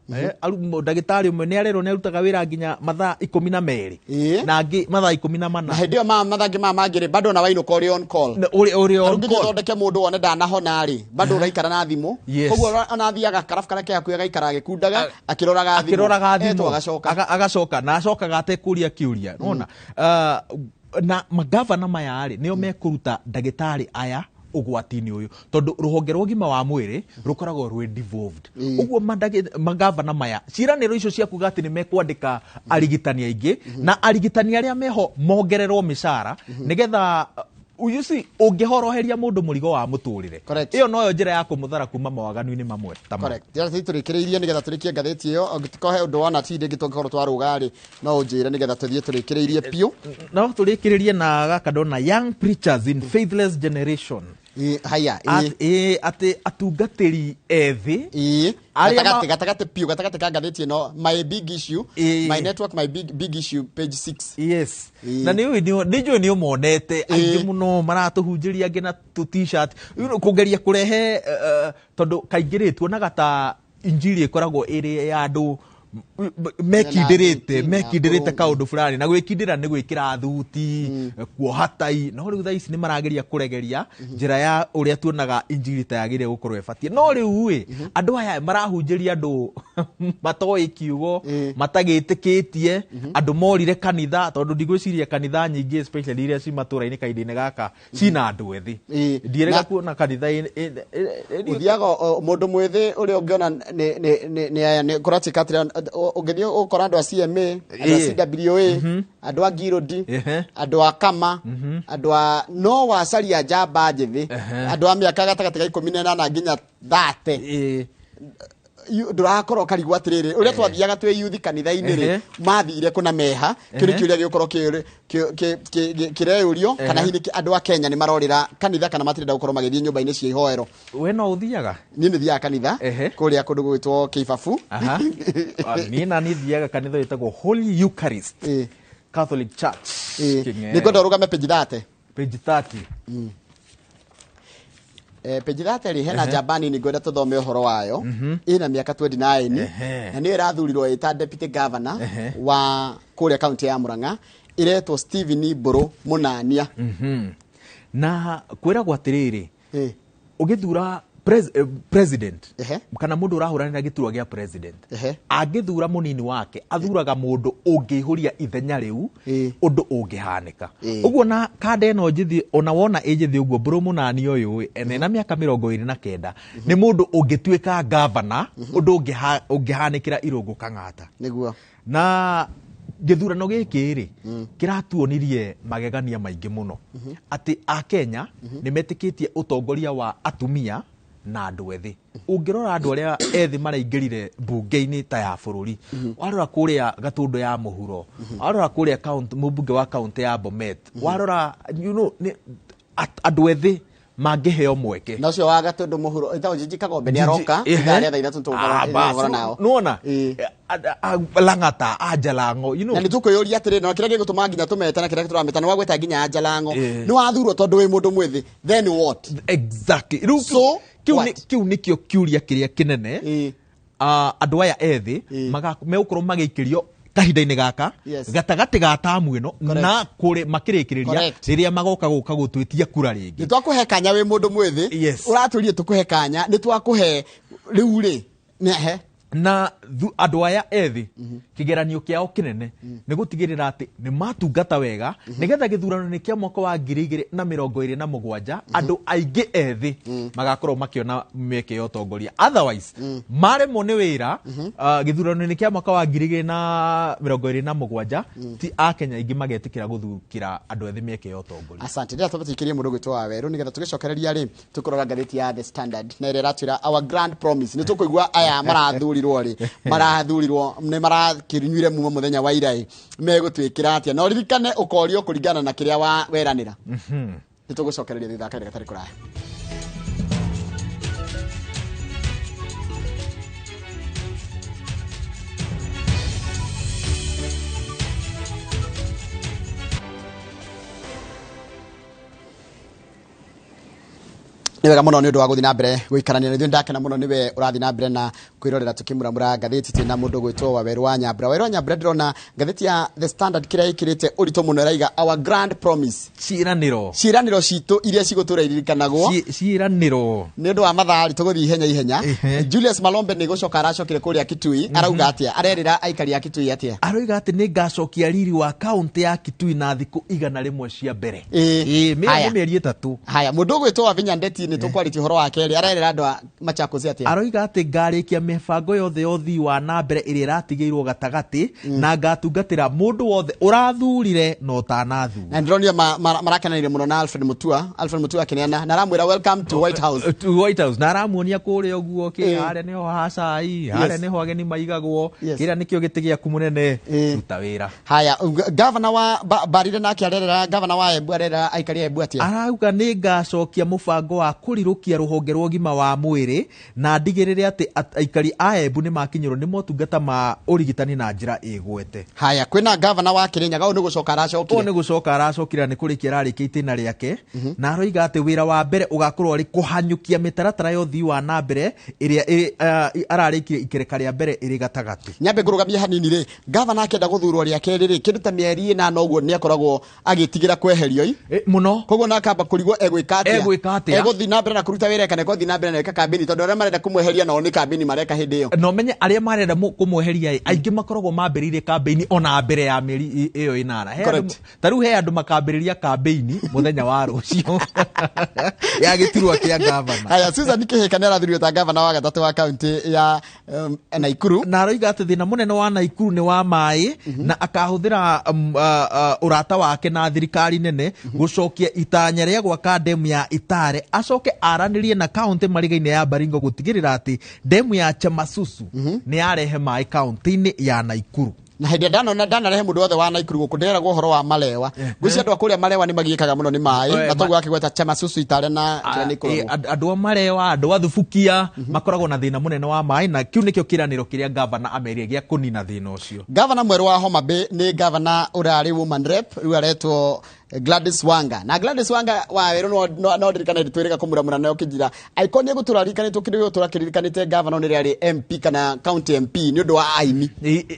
ndagĩtarĩ ũmwe nĩ arerwo nĩ arutaga wĩra nginya mathaa 12 na angĩ mathaa 14.
Na hĩndĩ ĩyo mathangĩ maya mangĩ rĩ, bado ona wainũka ũrĩ on call.
Na ũrĩ on
Tarĩu nginya
call.
ũthondeke mũndũ wone ndanahona rĩ, bado ũraikara na thimũ. Koguo ona athiaga karabu karĩa ke hakuhĩ, agaikara agĩkundaga akĩroraga thimũ.
Akĩroraga thimũ.
Etwo agacoka.
Agacoka na acokaga atekũria kĩũria nona. Na magavana maya rĩ, nĩo mekũruta ndagĩtarĩ aya ũgwati-inĩ ũyũ, tondũ rũhonge rwa ũgima wa mwĩrĩ rũkoragwo rwĩ devolved. Ũguo magavana maya, ciĩranĩro icio cia kuga atĩ nĩ mekwandĩka arigitani aingĩ na arigitani arĩa meho mongererwo mĩcara nĩgetha you see, ũngĩhoroheria mũndũ mũrigo wa mũtũrĩre, ĩyo noyo njĩra ya kũmũthara kuma mawaganu-inĩ mamwe ta maya.
Correct. Ndĩrona tũrĩkĩrĩirie nĩgetha tũrĩkie ngathĩti ĩyo. Angĩkorwo he ũndũ wona ti rĩngĩ tũngĩkorwo twarũga rĩ, no ũnjĩre nĩgetha tũthiĩ tũrĩkĩrĩirie biũ.
No tũrĩkĩrĩrie na gaka ndona, young preachers in faithless generation.
Haya.
Atĩ atungatĩri ethĩ arĩa
Gatagatĩ, gatagatĩ biũ, gatagatĩ ka ngathĩti ĩno, my big issue, my network, my big, big issue, page 6.
Yes. Na nĩ njũĩ nĩ ũmonete aingĩ mũno maratũhunjĩria angĩ na tũ t-shirt, kũgeria kũrehe, tondũ kaingĩ rĩ, tuonaga ta injiri ĩkoragwo ĩrĩ ya andũ mekindĩrĩte mekindĩrĩte kaũndũ fulani, na gwĩkindĩra nĩ gwĩkĩra thuti, kuoha tai. No rĩu thaa ici nĩ marageria kũregeria njĩra ya ũrĩa tuonaga injiri ta yagĩrĩire gũkorwo ĩbatiĩ. No rĩu ĩ, andũ aya marahunjĩria andũ matoĩ kiugo, matagĩtĩkĩtie, andũ morire kanitha, tondũ ndigwĩciria kanitha nyingĩ especially iria ci matũra-inĩ kahinda-inĩ gaka cina andũ ethĩ. Ndierega kuona kanitha
ũthiaga mũndũ mwĩthĩ ũrĩa ũngĩona nĩ kũratuĩka atĩrĩ, ũngĩthiĩ ũkora andũ a CMA, andũ a CWA, andũ a Ngirũndi, andũ a Kama, andũ a no wacaria njamba njĩthĩ, andũ a mĩaka gatagatĩ ga 18 nginya 30, ndũrakorwo karigwo atĩrĩrĩ ũrĩa twathiaga twĩ youth kanitha-inĩ rĩ, mathire kũna meha. Kĩu nĩ kĩũria gĩgũkorwo kĩreyũrio, kana hihi andũ a Kenya nĩ marorĩra kanitha kana matirenda gũkorwo magĩthiĩ nyũmba-inĩ cia ihoero.
We no ũthiaga?
Niĩ nĩ thiaga kanitha kũrĩa kũndũ gũgwĩtwo Kĩibabu.
Niĩ na niĩ thiaga kanitha wĩtagwo Holy Eucharist Catholic Church.
Nĩ ngwenda ũrũgame page 30.
Page 30.
Page 30 rĩ, hena njamba nini ngwenda tũthome ũhoro wayo. Ĩna mĩaka 29 na nĩyo ĩrathurirwo ĩta deputy governor wa kũrĩa kaunti ya Murang'a, ĩretwo Stephen Mbũrũ Mũnania.
Na kwĩragwo atĩrĩrĩ, ũgĩthura president kana mũndũ ũrahũranĩra gĩturwa gĩa president, angĩthura mũnini wake athuraga mũndũ ũngĩihũria ithenya rĩu ũndũ ũngĩhanĩka. Ũguo na kanda ĩno njĩthĩ, ona wona ĩ njĩthĩ ũguo, Mbũrũ Mũnania ũyũ ena mĩaka 29, nĩ mũndũ ũngĩtuĩka governor ũndũ ũngĩhanĩkĩra Irũngũ Kang'ata.
Nĩguo.
Na gĩthurano gĩkĩ rĩ, kĩratuonirie magegania maingĩ mũno, atĩ Akenya nĩ metĩkĩtie ũtongoria wa atumia na andũ ethĩ. Ũngĩrora andũ arĩa ethĩ maraingĩrire mbunge-inĩ ta ya bũrũri, warora kũrĩa Gatũndũ ya Mũhuro, warora kũrĩa mũmbunge wa kaunti ya Bomet, warora andũ ethĩ mangĩheo mweke.
Na ũcio wa Gatũndũ Mũhuro ĩtagwo Gigi Kagombe nĩ aroka ithaa rĩa thaa ithatũ tũgũkorwo nao.
Nĩwona? Lang'ata, Anjalango,
Na nĩ tũkwĩyũria atĩrĩ, na kĩrĩa gĩgũtũma nginya tũmete na kĩrĩa tũrameta nĩ wagweta nginya Anjalango. Nĩ wathurwo tondũ wĩ mũndũ mwĩthĩ, then what?
Exactly. Rĩu kĩu nĩkĩo kĩũria kĩrĩa kĩnene andũ aya ethĩ megũkorwo magĩikĩrio kahinda-inĩ gaka gatagatĩ ga tamu ĩno na kũrĩ makĩrĩkĩrĩria rĩrĩa magoka gũka gũtwĩtia kura rĩngĩ.
Nĩ twakũhe kanya wĩ mũndũ mwĩthĩ, ũratũrie tũkũhe kanya, nĩ twakũhe rĩu rĩ nĩhe.
Na andũ aya ethĩ kĩgeranio kĩao kĩnene nĩ gũtigĩrĩra atĩ nĩ matungata wega nĩgetha gĩthurano-inĩ kĩa mwaka wa 2027 andũ aingĩ ethĩ magakorwo makĩona mĩeke ya ũtongoria. Otherwise maremwo nĩ wĩra gĩthurano-inĩ kĩa mwaka wa 2027 ti Akenya aingĩ magetĩkĩra gũthukĩra andũ ethĩ mĩeke ya ũtongoria.
Asante. Ndĩra tũbatiĩ mũndũ gwĩtwo wa Werũ nĩgetha tũgĩcokereria rĩ tũkũrora ngathĩti ya The Standard na ĩrĩa ĩratwĩra our grand promise. Nĩ tũkũigua aya marathurirwo rĩ, marathurirwo nĩ marakĩnyuire mumo mũthenya wa ira ĩ, megũtwĩkĩra atĩa? Na ũririkane ũkorio kũringana na kĩrĩa weranĩra. Nĩ tũgũcokereria thutha wa kahinda gatarĩ kũraya. Nĩ wega mũno nĩ ũndũ wa gũthiĩ na mbere gũikarania na ithuĩ. Ndakena mũno nĩwe ũrathiĩ na mbere na kwĩrorera tũkĩmuramura ngathĩti twĩna mũndũ gwĩtwo Wawerũ wa Nyambura. Wawerũ wa Nyambura, ndĩrona ngathĩti ya The Standard kĩrĩa ĩkĩrĩte ũritũ mũno ĩraiga our grand promise.
Ciĩranĩro.
Ciĩranĩro citũ iria cigũtũra iririkanagwo.
Ciĩranĩro.
Nĩ ũndũ wa mathaa tũgũthiĩ ihenya ihenya. Julius Malombe nĩ gũcoka aracokire kũrĩa Kitui. Arauga atĩa? Arerĩra aikari a Kitui atĩa?
Aroiga atĩ nĩ ngacokia riri wa kaunti ya Kitui na thikũ 100 cia mbere. Nĩ mĩeri 3.
Haya, mũndũ ũgwĩtwo Wavinya Ndeti nĩ tũkwarĩtie ũhoro wa kerĩ. Arerĩra andũ a Machakos atĩa?
Aroiga atĩ ngarĩkia mĩbango yothe ya ũthii wa na mbere ĩrĩa ĩratigĩirwo gatagatĩ na ngatungatĩra mũndũ wothe ũrathurire na ũtanathura.
Na ndĩronire marakenanĩire mũno na Alfred Mutua. Alfred Mutua akĩneana na aramwĩra welcome to White House.
To White House. Na aramuonia kũrĩa ũguo kĩ harĩa nĩho ha cai, harĩa nĩho ageni maigagwo, kĩrĩa nĩkĩo gĩtĩ gĩaku mũnene, ruta wĩra.
Haya, governor wa Barire nake arerera governor wa Embu arerera aikari a Embu atĩa?
Arauga nĩ ngacokia mũbango wa kũrirũkia rũhonge rwa ũgima wa mwĩrĩ na ndigĩrĩre atĩ aikari a Embu nĩ makinyĩrwo nĩ motungata ma ũrigitani na njĩra ĩgwete.
Haya, kwĩna governor wa Kirinyaga ũyũ nĩ gũcoka aracokire.
Ũyũ nĩ gũcoka aracokire na nĩ kũrĩkia ararĩkia itĩna rĩake na aroiga atĩ wĩra wa mbere ũgakorwo arĩ kũhanyũkia mĩtaratara ya ũthii wa na mbere ĩrĩa ararĩkirie ikereka rĩa mbere ĩrĩ gatagatĩ.
Nyambe ngũrũgamie hanini rĩ, governor akĩenda gũthurwo rĩa kerĩ rĩ, kĩndũ ta mĩeri 8 ũguo nĩ akoragwo agĩtigĩra kweherio i.
Mũno.
Koguo na akamba kũrigwo egwĩka atĩa?
Egwĩka atĩa?
Egũthiĩ na mbere na kũruta wĩra kana ĩgũthiĩ na mbere na gwĩka kambĩni, tondũ arĩa marenda kũmweheria nao nĩ kambĩni mareka hĩndĩ ĩyo.
Na ũmenye arĩa marenda kũmweheria ĩ, aingĩ makoragwo mambĩrĩirie kambĩini ona mbere ya mĩeri ĩyo 8. He andũ- Ta rĩu he andũ makambĩrĩria kambĩini mũthenya wa rũciũ ya gĩturwa kĩa gavana.
Haya, Susan Kĩhĩka nĩ arathurirwo ta gavana wa gatatũ wa kaunti ya Naikuru.
Na aroiga atĩ thĩna mũnene wa Naikuru nĩ wa maĩ, na akahũthĩra ũrata wake na thirikari nene gũcokia itanya rĩa gwaka ndemu ya Itare, acoke aranĩrie na kaunti mariga-inĩ ya Baringo gũtigĩrĩra atĩ ndemu ya Chemasusu nĩ yarehe maĩ kaunti-inĩ ya Naikuru.
Na hĩndĩ ĩrĩa ndanona ndanarehe mũndũ wothe wa Naikuru gũkũ, ndĩreragwo ũhoro wa malewa. Ngwĩciria andũ a kũrĩa malewa nĩ magiĩkaga mũno nĩ maĩ, na toguo akĩgweta Chemasusu, Itare na kĩrĩa nĩ ikoragwo.
Andũ a marewa, andũ a Thubukia makoragwo na thĩna mũnene wa maĩ, na kĩu nĩkĩo kĩranĩro kĩrĩa gavana amerie gĩa kũnina thĩna ũcio.
Gavana mwerũ wa Homa Bay nĩ gavana ũrarĩ woman rep, rĩu aretwo Gladys Wanga. Na Gladys Wanga wa werũ no ndirikane twĩrĩga kũmuramura nayo kĩnjira angĩkorwo nĩ egũtũra ririkanĩtwo kĩndũ gĩgũtũra kĩririkanĩte gavana nĩ rĩarĩ MP kana county MP nĩ ũndũ wa aini.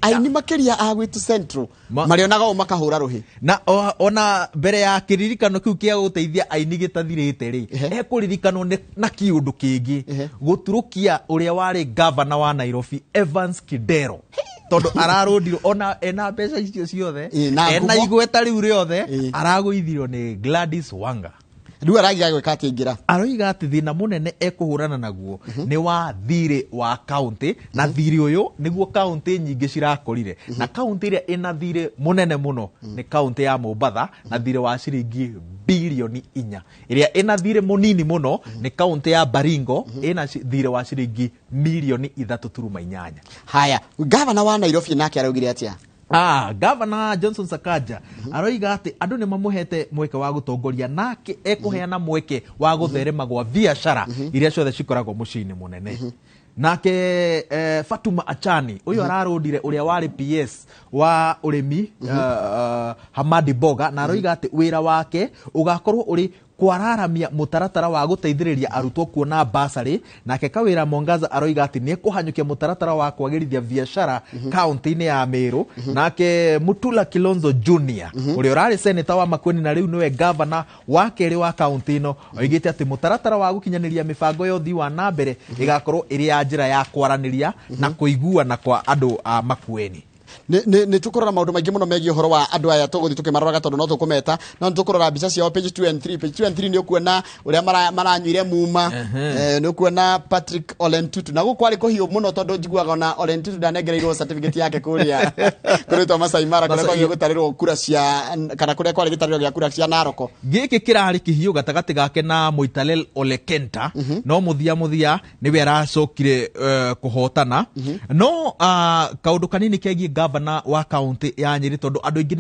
Aini makĩria a gwitũ Central marĩonaga ũũ makahũra rũhĩ.
Na ona mbere ya kĩririkano kĩu kĩa gũteithia aini gĩtathirĩte rĩ, ekũririkanwo na kĩũndũ kĩngĩ, gũturũkia ũrĩa warĩ gavana wa Nairobi Evans Kidero, tondũ ararũndirwo ona ena mbeca icio ciothe,
na
ena
ngumo.
Igweta rĩu rĩothe, aragũithirio nĩ Gladys Wanga.
Rĩu aragia gwĩka atĩ ingĩra.
Aroiga atĩ thĩna mũnene ekũhũrana naguo nĩ wa thirĩ wa kaunti, na thirĩ ũyũ nĩguo kaunti nyingĩ cirakorire, na kaunti ĩrĩa ĩna thirĩ mũnene mũno nĩ kaunti ya Mombatha na thirĩ wa ciringi birioni 4. Ĩrĩa ĩna thirĩ mũnini mũno nĩ kaunti ya Baringo, ĩna thirĩ wa ciringi mirioni 3.8.
Haya, gavana wa Nairobi nake araugire atĩa?
Gavana Johnson Sakaja aroiga atĩ andũ nĩ mamũhete mweke wa gũtongoria, nake ekũheana mweke wa gũtherema gwa biacara iria ciothe cikoragwo mũciĩ-inĩ mũnene. Nake Fatuma Achani ũyũ ararũndire ũrĩa warĩ PS wa ũrĩmi, Hamadi Boga, na aroiga atĩ wĩra wake ũgakorwo ũrĩ kwararamia mũtaratara wa gũteithĩrĩria arutwo kuona basarĩ. Nake Kawĩra Mwangaza aroiga atĩ nĩ ekũhanyũkia mũtaratara wa kwagĩrithia biacara kaunti-inĩ ya Meru. Nake Mutula Kilonzo Junior, ũrĩa ũrarĩ seneta wa Makueni na rĩu nĩwe gavana wa kerĩ wa kaunti ĩno, oigĩte atĩ mũtaratara wa gũkinyanĩria mĩbango ya ũthii wa na mbere ĩgakorwo ĩrĩ ya njĩra ya kwaranĩria na kũiguana kwa andũ a Makueni.
Nĩ tũkũrora maũndũ maingĩ mũno megiĩ ũhoro wa andũ aya, tũgũthiĩ tũkĩmaroraga tondũ no tũkũmeta, no nĩ tũkũrora mbica ciao page 2 and 3. Page 2 and 3 nĩ ũkuona ũrĩa maranyuire muma. Nĩ ũkuona Patrick Ole Ntutu, na gũkũ kwarĩ kũhiũ mũno tondũ njiguaga ona Ole Ntutu ndanengereirwo certificate yake kũrĩa kũrĩtwo Masai Mara, kũrĩa kwagĩrĩirwo gũtarĩrwo kura cia, kana kũrĩa kwarĩ gĩtarĩro gĩa kura cia Naroko.
Gĩkĩ kĩrarĩ kĩhiũ gatagatĩ gake na Moitalel Ole Kenta, no mũthia mũthia nĩwe aracokire kũhotana. No kaũndũ kanini kegiĩ gavana wa kaunti ya Nyĩrĩ, tondũ andũ aingĩ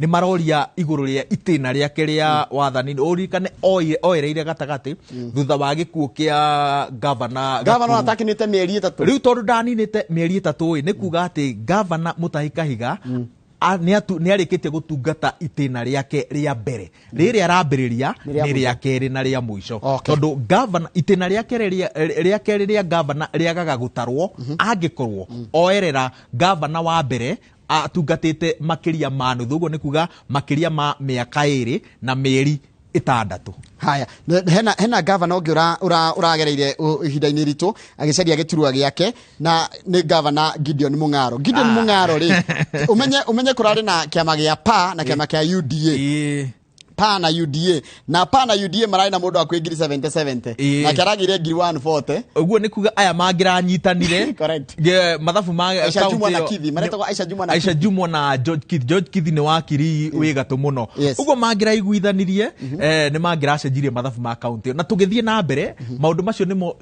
nĩ maroria igũrũ rĩa itĩna rĩake rĩa wathani. Ũririkane oereire gatagatĩ thutha wa gĩkuũ kĩa gavana
Gavana
Gakuru.
Atakinĩte mĩeri 3.
Rĩu tondũ ndaninĩte mĩeri 3 ĩ, nĩ kuga atĩ gavana Mutahi Kahiga nĩ arĩkĩtie gũtungata itĩna rĩake rĩa mbere. Rĩrĩ arambĩrĩria
Nĩ rĩa
nĩ rĩa kerĩ na rĩa mũico, tondũ gavana itĩna rĩake rĩa kerĩ rĩa gavana rĩagaga gũtarwo angĩkorwo oerera gavana wa mbere atungatĩte makĩria ma nuthu, ũguo nĩ kuga makĩria ma mĩaka 2 na mĩeri 6.
Haya, hena gavana ũngĩ ũragereire ihinda-inĩ ritũ agĩcaria gĩturwa gĩake, na nĩ gavana Gideon Mung'aro. Gideon Mung'aro rĩ, ũmenye kũrarĩ na kĩama gĩa PA na kĩama kĩa UDA. PA na UDA, na PA na UDA mararĩ na mũndũ wa ngiri 70 70, nake aragĩire ngiri 140.
Ũguo nĩ kuga aya mangĩranyitanire. Mathabu ma
Aisha
kaunti
Jumwa na
ĩyo-
Kithi, maretagwo Aisha Jumwa na
Aisha
Kithi.
Jumwa na George Kithi. George Kithi nĩ wakiri wĩ gatũ mũno. Ũguo mangĩraiguithanirie, nĩ mangĩracenjirie mathabu ma kaunti ĩyo. Na tũgĩthiĩ na mbere maũndũ macio nĩmo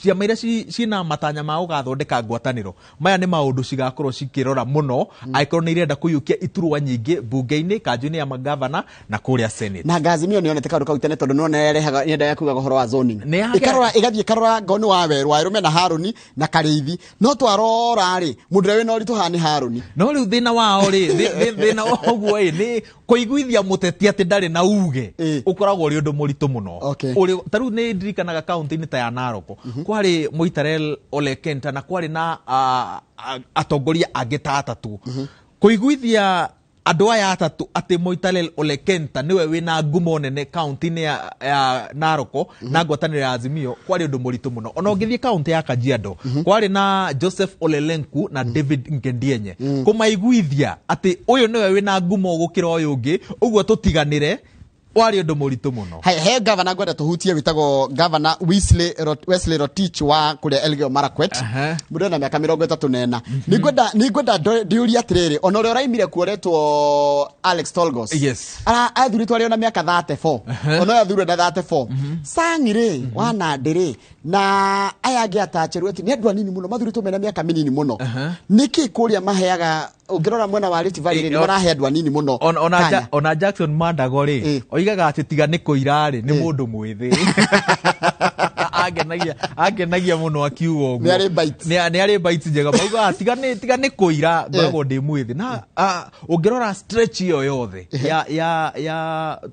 ciama iria ciĩna matanya ma gũgathondeka ngwatanĩro, maya nĩ maũndũ cigakorwo cikĩrora mũno angĩkorwo nĩ irenda kũiyũkia iturwa nyingĩ mbunge-inĩ, kanjũ-inĩ ya magavana na kũrĩa Senate.
Na Azimio nĩ yonete kaũndũ kau tene, tondũ nĩwona yarehaga nĩendaga kugaga ũhoro wa zoning.
Nĩ yagera-
Ĩkarora, ĩgathiĩ ĩkarora ngoni wa werũ wa Erũme na Harũni na Karĩithi, no twarora rĩ, mũndũ ũrĩa wĩna ũritũ haha nĩ Harũni.
No rĩu thĩna wao rĩ, thĩna wa ũguo ĩ nĩ kũiguithia mũteti atĩ ndarĩ na uge, ũkoragwo ũrĩ ũndũ mũritũ mũno. Ta rĩu nĩ ndirikanaga kaunti-inĩ ta ya Narok kwarĩ Moitalel Ole Kenta na kwarĩ na atongoria angĩ ta atatũ kũiguithia. Andũ aya atatũ atĩ Moitalel Ole Kenta nĩwe wĩna ngumo nene kaunti-inĩ ya Naroko na ngwatanĩro ya Azimio, kwarĩ ũndũ mũritũ mũno. Ona ũngĩthiĩ kaunti ya Kajiado, kwarĩ na Joseph Ole Lenku na David Nkendienye, kũmaiguithia atĩ ũyũ nĩwe wĩna ngumo gũkĩra ũyũ ũngĩ, ũguo tũtiganĩre, warĩ ũndũ mũritũ mũno.
He gavana ngwenda tũhutie wĩtagwo gavana Wesley Rotich wa kũrĩa Elgeyo Marakwet. Mũndũ ena mĩaka 34. Nĩngwenda ndĩũrie atĩrĩrĩ, ona ũrĩa ũraimire kuoretwo Alex Tolgos. Athurĩtwo arĩ ona mĩaka 34. Ona ũyũ athurwo na 34. Sang rĩ, wa Nandi rĩ, na aya angĩ ata Cheruiyot nĩ andũ anini mũno mathurĩtwo mena mĩaka mĩnini mũno. Nĩkĩ kũrĩa maheaga, ũngĩrora mwena wa Rift Valley rĩ, nĩ marahe andũ anini mũno
Ona
kanya.
Ona Jackson Mandago rĩ, oigaga atĩ tiga nĩ kũira rĩ, nĩ mũndũ mwĩthĩ. Angenagia mũno akiuga ũguo.
Nĩ arĩ bites.
Nĩ arĩ bites njega. Maugaga tiga nĩ kũira, ngoragwo ndĩ mwĩthĩ. Na ũngĩrora stretch ĩyo yothe ya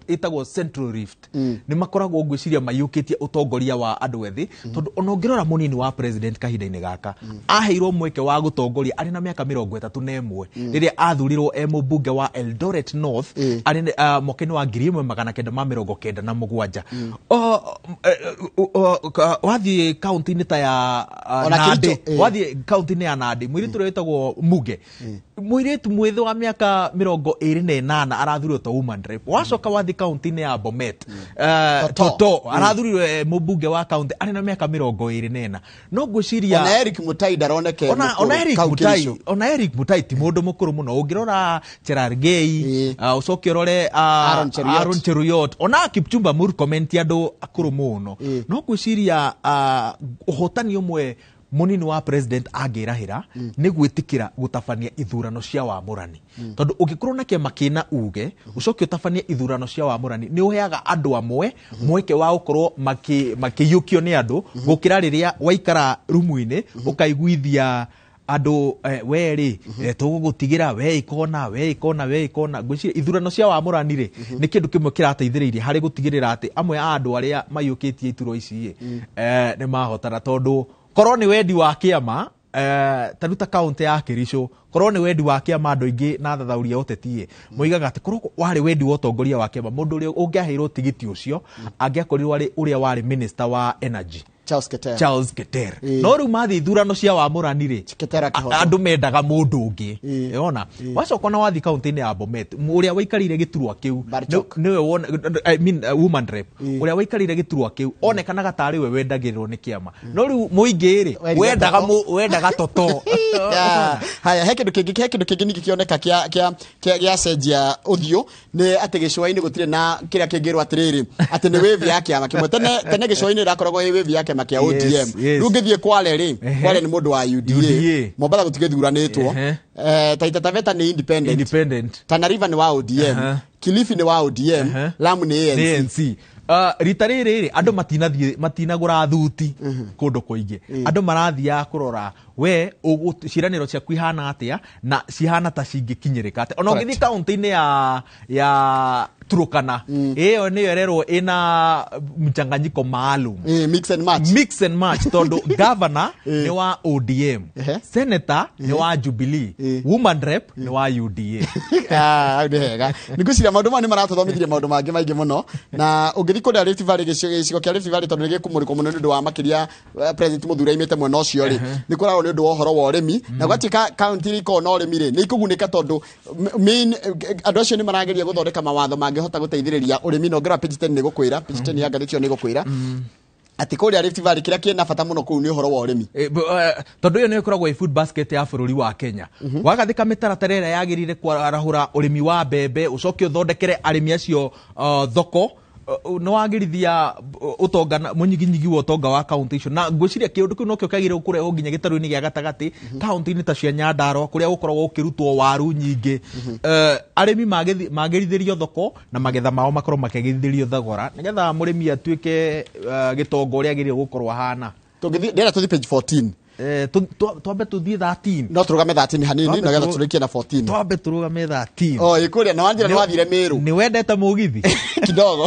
ĩtagwo Central Rift, nĩ makoragwo ngwĩciria maiyũkĩtie ũtongoria wa andũ ethĩ, tondũ ona ũngĩrora mũnini wa president kahinda-inĩ gaka, aheirwo mweke wa gũtongoria arĩ na mĩaka 31, rĩrĩa athurirwo e mũmbunge wa Eldoret North, arĩ mwaka-inĩ wa 1997. Wathiĩ kaunti-inĩ ta ya
Ona
Nandi,
Kericho,
wathiĩ kaunti-inĩ ya Nandi, mũirĩtu ũrĩa wĩtagwo Muge, mũirĩtu mwĩthĩ wa mĩaka 28 arathurirwo ta woman rep. Wacoka wathiĩ kaunti-inĩ ya Bomet,
Toto.
Toto, arathurirwo mũmbunge wa kaunti arĩ na mĩaka 24. No ngwĩciria
Ona Eric Mutai ndaroneke mũkũrũ,
ona Eric
kau
Mutai,
Kericho.
ona Eric Mutai ti mũndũ mũkũrũ mũno. Ũngĩrora Cherargei, ũcoke ũrore,
Aaron Cheruiyot.
Aaron Cheruiyot, ona Kipchumba Murkomen ti andũ akũrũ mũno. No ngwĩciria, ũhotani ũmwe mũnini wa president angĩrahĩra nĩ gwĩtĩkĩra gũtabania ithurano cia wamũrani. Tondũ ũngĩkorwo na kĩama kĩna uge, ũcoke ũtabanie ithurano cia wamũrani, nĩ ũheaga andũ amwe mweke wa gũkorwo makĩiyũkio nĩ andũ, gũkĩra rĩrĩa waikara rumu-inĩ, ũkaiguithia andũ, we rĩ, tũgũgũtigĩra, we ikona, we ikona, we ikona. Ngwĩciria ithurano cia wamũrani rĩ, nĩ kĩndũ kĩmwe kĩrateithĩrĩirie harĩ gũtigĩrĩra atĩ amwe a andũ arĩa maiyũkĩtie iturwa ici rĩ, nĩ mahotana, tondũ korwo nĩ wendi wa kĩama, ta rĩu ta kaunti ya Kericho, korwo nĩ wendi wa kĩama, andũ aingĩ na athathaũri a ũteti ĩ, moigaga atĩ korwo warĩ wendi wa ũtongoria wa kĩama, mũndũ ũrĩa ũngĩaheirwo tigiti ũcio angĩakorirwo arĩ ũrĩa warĩ minister wa energy,
Charles Keter.
Charles Keter. No rĩu mathiĩ ithurano cia wamũrani rĩ,
Keter akĩhotwo.
Andũ mendaga mũndũ ũngĩ. Ona wacoka na wathiĩ kaunti-inĩ ya Bomet, ũrĩa waikarĩire gĩturwa kĩu,
Barchok.
nĩwe wona, I mean, woman rep, ũrĩa waikarĩire gĩturwa kĩu onekanaga tarĩ we wendagĩrĩrwo nĩ kĩama, no rĩu mũingĩ rĩ,
Wendaga toto.
wendaga toto.
Ya, haya, he kĩndũ kĩngĩ ningĩ kĩoneka gĩacenjia ũthiũ nĩ atĩ gĩcũa-inĩ gũtirĩ na kĩrĩa kĩngĩrwo atĩrĩrĩ atĩ nĩ wave ya kĩama kĩmwe. Tene gĩcũa-inĩ ĩrakoragwo ĩ wave ya kĩama kĩa ODM. Rĩu ũngĩthiĩ Kwale rĩ, Kwale nĩ mũndũ wa UDA.
UDA.
Mombatha gũtigĩthuranĩtwo. Taita Taveta nĩ independent.
Independent.
Tana River nĩ wa ODM. Kilifi nĩ wa ODM. Lamu nĩ ANC.
Nĩ ANC. Rita rĩrĩ rĩ, andũ matinathiĩ, matinagũra thuti kũndũ kũingĩ. Andũ marathiaga kũrora we ciĩranĩro ciaku ihana atĩa na cihana ta cingĩkinyĩrĩka atĩa. Ona ũngĩthiĩ kaunti-inĩ ya Turukana, ĩyo nĩyo ĩrerwo ĩna mchanganyiko maalum.
Mix and match.
Mix and match, tondũ governor nĩ wa ODM, senator nĩ wa Jubilee, woman rep nĩ wa UDA.
Hau nĩ hega. Nĩ ngwĩciria maũndũ maya nĩ maratũthomithirie maũndũ mangĩ maingĩ mũno. Na ũngĩthiĩ kũrĩa Rift Valley, gĩcigo kĩa Rift Valley, tondũ nĩ gĩkũmũrĩkwo mũno nĩ ũndũ wa makĩria, President Muthure aimĩte mwena ũcio rĩ, nĩ kũrarwo nĩ ũndũ wa ũhoro wa ũrĩmi. Na gwatuĩka kaunti iria ikoragwo na ũrĩmi rĩ, nĩ ikũgunĩka tondũ main, andũ acio nĩ marageria gũthondeka mawatho mangĩhota gũteithĩrĩria ũrĩmi. Na ũngĩrora page 10 nĩ gũkwĩra, page 10 ya ngathĩti ĩyo nĩ gũkwĩra atĩ kũrĩa Rift Valley kĩrĩa kĩna bata mũno kũu nĩ ũhoro wa ũrĩmi.
Tondũ ĩyo nĩyo ĩkoragwo ĩ food basket ya bũrũri wa Kenya. Wagathĩka mĩtaratara ĩrĩa yagĩrĩire kwarahũra ũrĩmi wa mbembe, ũcoke ũthondekere arĩmi acio, thoko, nĩ wagĩrithia ũtonga na mũnyiginyigi wa ũtonga wa kaunti icio. Na ngwĩciria kĩũndũ kĩu nokĩo kĩagĩrĩirwo kũrehwo nginya gĩtarũ-inĩ gĩa gatagatĩ, kaunti-inĩ ta cia Nyandarua kũrĩa gũkoragwo gũkĩrutwo waru nyingĩ. Arĩmi magĩrithĩrio thoko na magetha mao makorwo makĩgĩrithĩrio thogora nĩgetha mũrĩmi atuĩke, gĩtonga ũrĩa agĩrĩirwo gũkorwo ahana.
Tũngĩthiĩ, ndĩrenda tũthiĩ page 14.
Twambe tũthiĩ 13.
No tũrũgame 13 hanini, nĩgetha tũrĩkie na 14.
Twambe tũrũgame 13.
Oh, ĩ kũrĩa, na wanjĩra nĩ wathire Meru.
Nĩ wendete mũgithi?
Kidogo.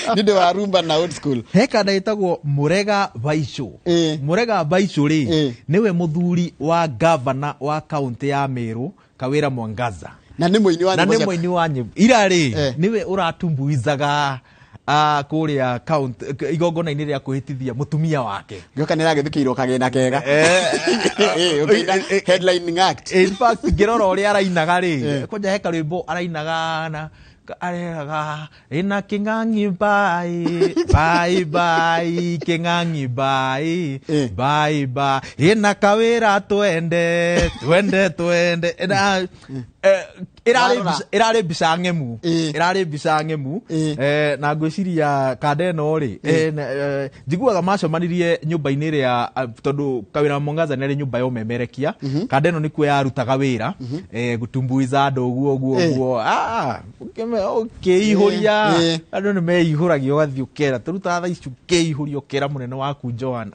Nĩ ũndũ wa rumba na old school.
He kanda ĩtagwo Mũrega Baicu. Mũrega Baicu rĩ, nĩwe mũthuri wa governor wa kaunti ya Meru, Kawira Mwangaza.
Na nĩ mũini wa
na
nyĩmbo
nĩ
cia-
mũini wa nyĩmbo ira rĩ, nĩwe ũratumbuizaga kũrĩa igongona-inĩ rĩa kwĩhĩtithia mũtumia wake.
Ngĩoka nĩ ragĩthukĩirwo kagĩna kega. Ũkĩina headlining act.
In fact, ngĩrora ũrĩa arainaga rĩ, kwanja he karwĩmbo arainaga na areraga ĩna kĩng'ang'i bai bai bai kĩng'ang'i bai bai bai ĩna kawĩra twende twende twende na ĩrarĩ
Warora.
ĩrarĩ mbica ng'emu. Ĩrarĩ mbica ng'emu. Na ngwĩciria kanda ĩno rĩ, njiguaga macemanirie nyũmba-inĩ ĩrĩa, tondũ Kawĩra Mwangaza nĩ arĩ nyũmba ya ũmemerekia, kanda ĩno nĩkuo yarutaga wĩra, gũtumbuiza andũ ũguo ũguo ũguo. Ũkĩihũria andũ nĩ meihũragia, ũgathiĩ ũkera tũrutaga thaa ici, ũkĩihũria ũkera mũnene waku Joan,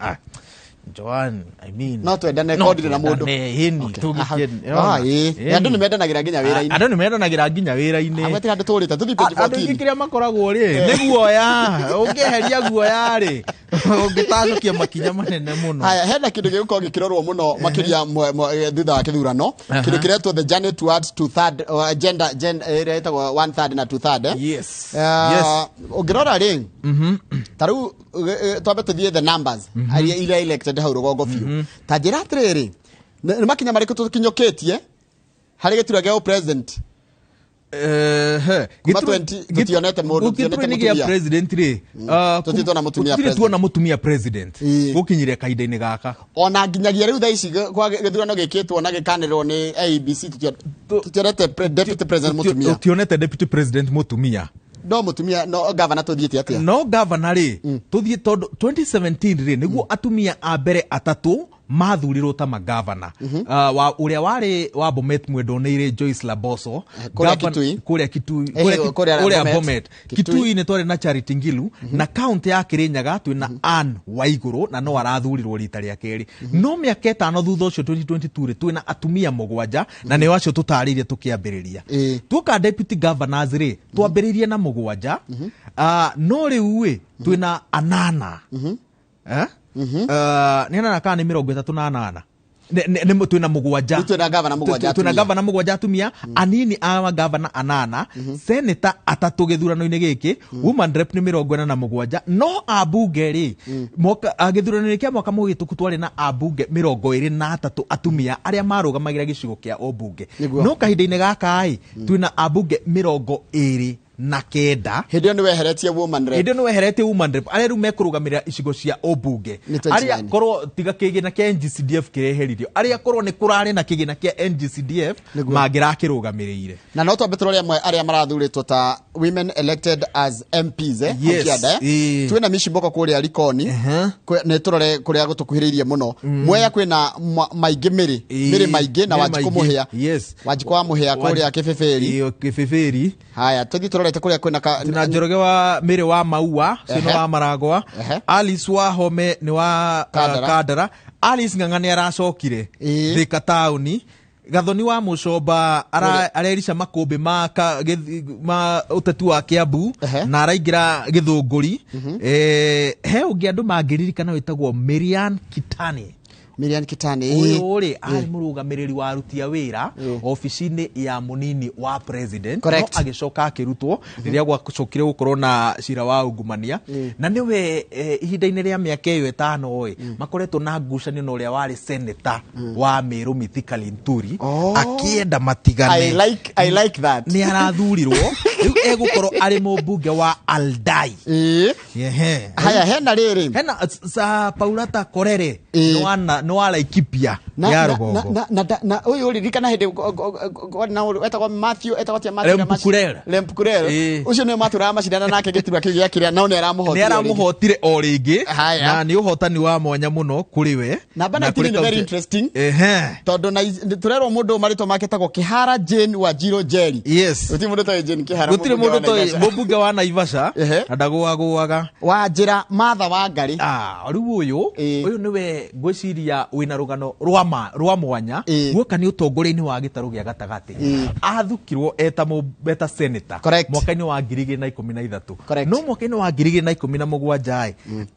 Joan, I mean,
No twendane,
no
ko ndirĩ na mũndũ.
twendane, ĩni, tũgĩkene,
Ah, ĩĩ. Andũ nĩ mendanagĩra nginya wĩra-inĩ.
Andũ nĩ mendanagĩra nginya wĩra-inĩ.
Amwe tiga andũ tũrĩte tũthiĩ page
Andũ aingĩ
14.
kĩrĩa makoragwo rĩ nĩ guoya. Ũngĩeheria guoya rĩ, ũngĩtacũkia makinya manene mũno.
Haya, hena kĩndũ gĩgũkorwo gĩkĩrorwo mũno makĩria thutha wa kĩthurano, kĩndũ kĩretwo the journey towards two third gender ĩrĩa ĩtagwo one third na two third. Ũngĩrora rĩ, ta rĩu twambe tũthiĩ the numbers iria iria elected hau rũgongo biũ. Ta njĩra atĩrĩrĩ, nĩ makinya marĩkũ tũkinyũkĩtie harĩ gĩturwa gĩa president? Kuma 20 tũtionete mũndũ, tũtionete
Gĩturwa-inĩ gĩa
mũtumia.
president rĩ,
Tũtirĩ tuona mũtumia
tũtirĩ
president.
tuona mũtumia president gũkinyire kahinda-inĩ gaka.
Ona nginyagia rĩu thaa ici kwa gĩthurano gĩkĩtwo na gĩkanĩrĩrwo nĩ IEBC, tũtionete deputy president mũtumia.
Tũtionete deputy president mũtumia.
No mũtumia, no gavana tũthiĩte atĩa?
No gavana rĩ, tũthiĩ tondũ 2017 rĩ nĩguo atumia a mbere atatũ mathurirwo ta magavana. Wa ũrĩa warĩ wa Bomet, mwendwo nĩ irĩ Joyce Laboso.
Kũrĩa Kitui.
Kũrĩa Kitui.
Kũrĩa
Kũrĩa
Bomet.
Bomet.
Kitui.
Kitui nĩ twarĩ na Charity Ngilu, na kaunti ya Kirinyaga twĩna Ann Waigũrũ, na no arathurirwo rita rĩa kerĩ. No mĩaka 5 thutha ũcio, 2022 rĩ, twĩna atumia mũgwanja, na nĩo acio tũtarĩirie tũkĩambĩrĩria. Tuoka deputy governors rĩ, twambĩrĩirie na mũgwanja, no rĩu rĩ twĩna anana. Eh? Nĩ anana kana nĩ 38? Twĩna mũgwanja.
Rĩu twĩna gavana mũgwanja
Twĩna
atumia.
Gavana mũgwanja atumia, anini a gavana anana, seneta atatũ gĩthurano-inĩ gĩkĩ, woman rep nĩ 47. No ambunge rĩ, gĩthurano-inĩ kĩa mwaka mũhĩtũku twarĩ na ambunge 23 atumia arĩa marũgamagĩra gĩcigo kĩa ũmbunge. No kahinda-inĩ gaka ĩ twĩna ambunge 29.
Hĩndĩ ĩyo nĩ weheretie woman rep.
Hĩndĩ ĩyo nĩ weheretie woman rep, arĩa rĩu mekũrũgamĩrĩra icigo cia ũmbunge.
Nĩ 29.
Arĩa korwo tiga kĩgĩna kĩa NGCDF kĩreheririo, arĩa korwo nĩ kũrarĩ na kĩgĩna kĩa NGCDF mangĩrakĩrũgamĩrĩire.
Na no twambe tũrore amwe arĩa marathurĩtwo ta women elected as MPs, hau kĩanda. Twĩna Mishi Mboko kũrĩa Likoni. Nĩ tũrore kũrĩa gũtũkuhĩrĩirie mũno, Mwea kwĩna maingĩ mĩrĩ mĩrĩ maingĩ na
Mĩrĩ
Wanjikũ
maingĩ.
Mũhĩa. Wanjikũ wa Mũhĩa kũrĩa Kĩbĩbĩri.
Ĩĩ, Kĩbĩbĩri.
Haya, tũthiĩ tũrorete kũrĩa kwĩna
Na Njoroge wa Mĩrĩ wa Maua cio nĩ wa Maragwa. Alice wa Home nĩ wa
Kandara.
Kandara. Alice Ng'ang'a nĩ aracokire Thika taũni. Gathoni wa Mũcomba arerisha makũmbĩ ma, ma ũteti wa Kiambu na araingĩra Gĩthũngũri. He ũngĩ andũ mangĩririkana wĩtagwo Miriam Kitani.
Miriam Kitani.
Ũyũ rĩ arĩ mũrũgamĩrĩri wa aruti a wĩra obici-inĩ ya mũnini wa president, no agĩcoka akĩrutwo rĩrĩa gwacokire gũkorwo na cira wa ungumania, na nĩwe ihinda-inĩ rĩa mĩaka ĩyo 5 ĩ makoretwo na ngucanio na ũrĩa warĩ senator wa Meru, Mithika Linturi, akĩenda matigane.
I like that.
Nĩ arathurirwo, rĩu egũkorwo arĩ mũmbunge wa Aldai.
Haya, hena rĩrĩ.
Hena sa Paulata Korere nĩ wa Laikipia ya rũgongo.
Na ũyũ ririkana hĩndĩ na wetagwo Matthew, etagwo atia, Matthew na
Lempukurel.
Lempukurel. Ũcio nĩwe matũraga macindana nake gĩturwa kĩu gĩa kĩrĩa, no nĩ
nĩ
aramũhotire o rĩngĩ.
Aramũhotire o rĩngĩ.
Haya.
Na nĩ ũhotani wa mwanya mũno kũrĩ we.
Namba
Na
19
kũrĩ
nĩ very interesting tondũ na tũrerwo mũndũ ũyũ marĩtwa make etagwo Kĩhara Jane wa Njiro Njeri. Gũtirĩ mũndũ ũtoĩ Jane Kĩhara. Kana
Gũtirĩ
mũmbunge wa
mũndũ ũtoĩ
Naivasha.
mũmbunge wa Naivasha na ndagũagũaga.
Wa njĩra Martha wa Ngarĩ.
Rĩu ũyũ ũyũ nĩwe ngwĩciria wĩna rũgano rwa mwanya guoka nĩ ũtongoria-inĩ wa gĩtarũ gĩa gatagatĩ. Athukirwo eta senator mwaka-inĩ wa 2013. No mwaka-inĩ wa 2017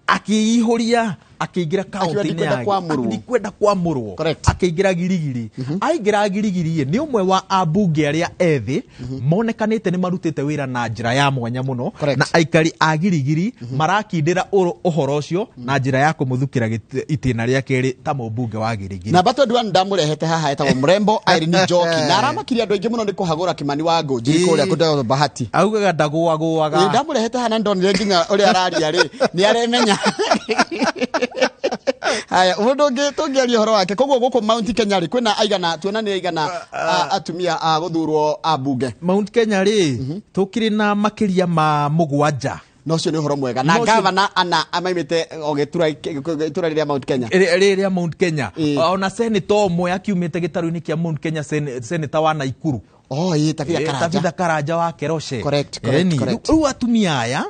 akĩihũria akĩingĩra
Akiuga
kaunti-inĩ
ndikwenda
ya
kwamũrwo.
Ndikwenda kwamũrwo. Akĩingĩra Girigiri. Aingĩra Girigiri nĩ ũmwe wa ambunge arĩa ethĩ monekanĩte nĩ marutĩte wĩra na njĩra ya mwanya mũno. Na aikari a Girigiri marakindĩra ũhoro ũcio na njĩra ya kũmũthukĩra itĩna rĩa kerĩ ta mũmbunge wa Girigiri.
Namba 21 ndamũrehete haha etagwo Mrembo Irene Njoki na aramakirie andũ aingĩ mũno nĩ kũhagũra Kimani wa Ngũnjiri kũrĩa kũndũ Bahati.
Augaga ndagũagũaga.
Ndamũrehete haha na ndonire nginya ũrĩa araria rĩ nĩ aremenya. Haya, mũndũ ũngĩ tũngĩaria ũhoro wake koguo gũkũ Mount Kenya rĩ kwĩna aigana tuona nĩ aigana atumia a gũthurwo a bunge.
Mount Kenya rĩ tũkĩrĩ na makĩria ma 7.
No ũcio nĩ ũhoro mwega na gavana ana amaimĩte o gĩtura rĩrĩa Mount Kenya.
Rĩrĩa Mount Kenya. Ona senator ũmwe akiumĩte gĩtarũ-inĩ kĩa Mount Kenya, senator wa Naikuru.
Oh, Tabitha Karanja.
Tabitha Karanja wa Keroche.
Correct.
Rĩu atumia aya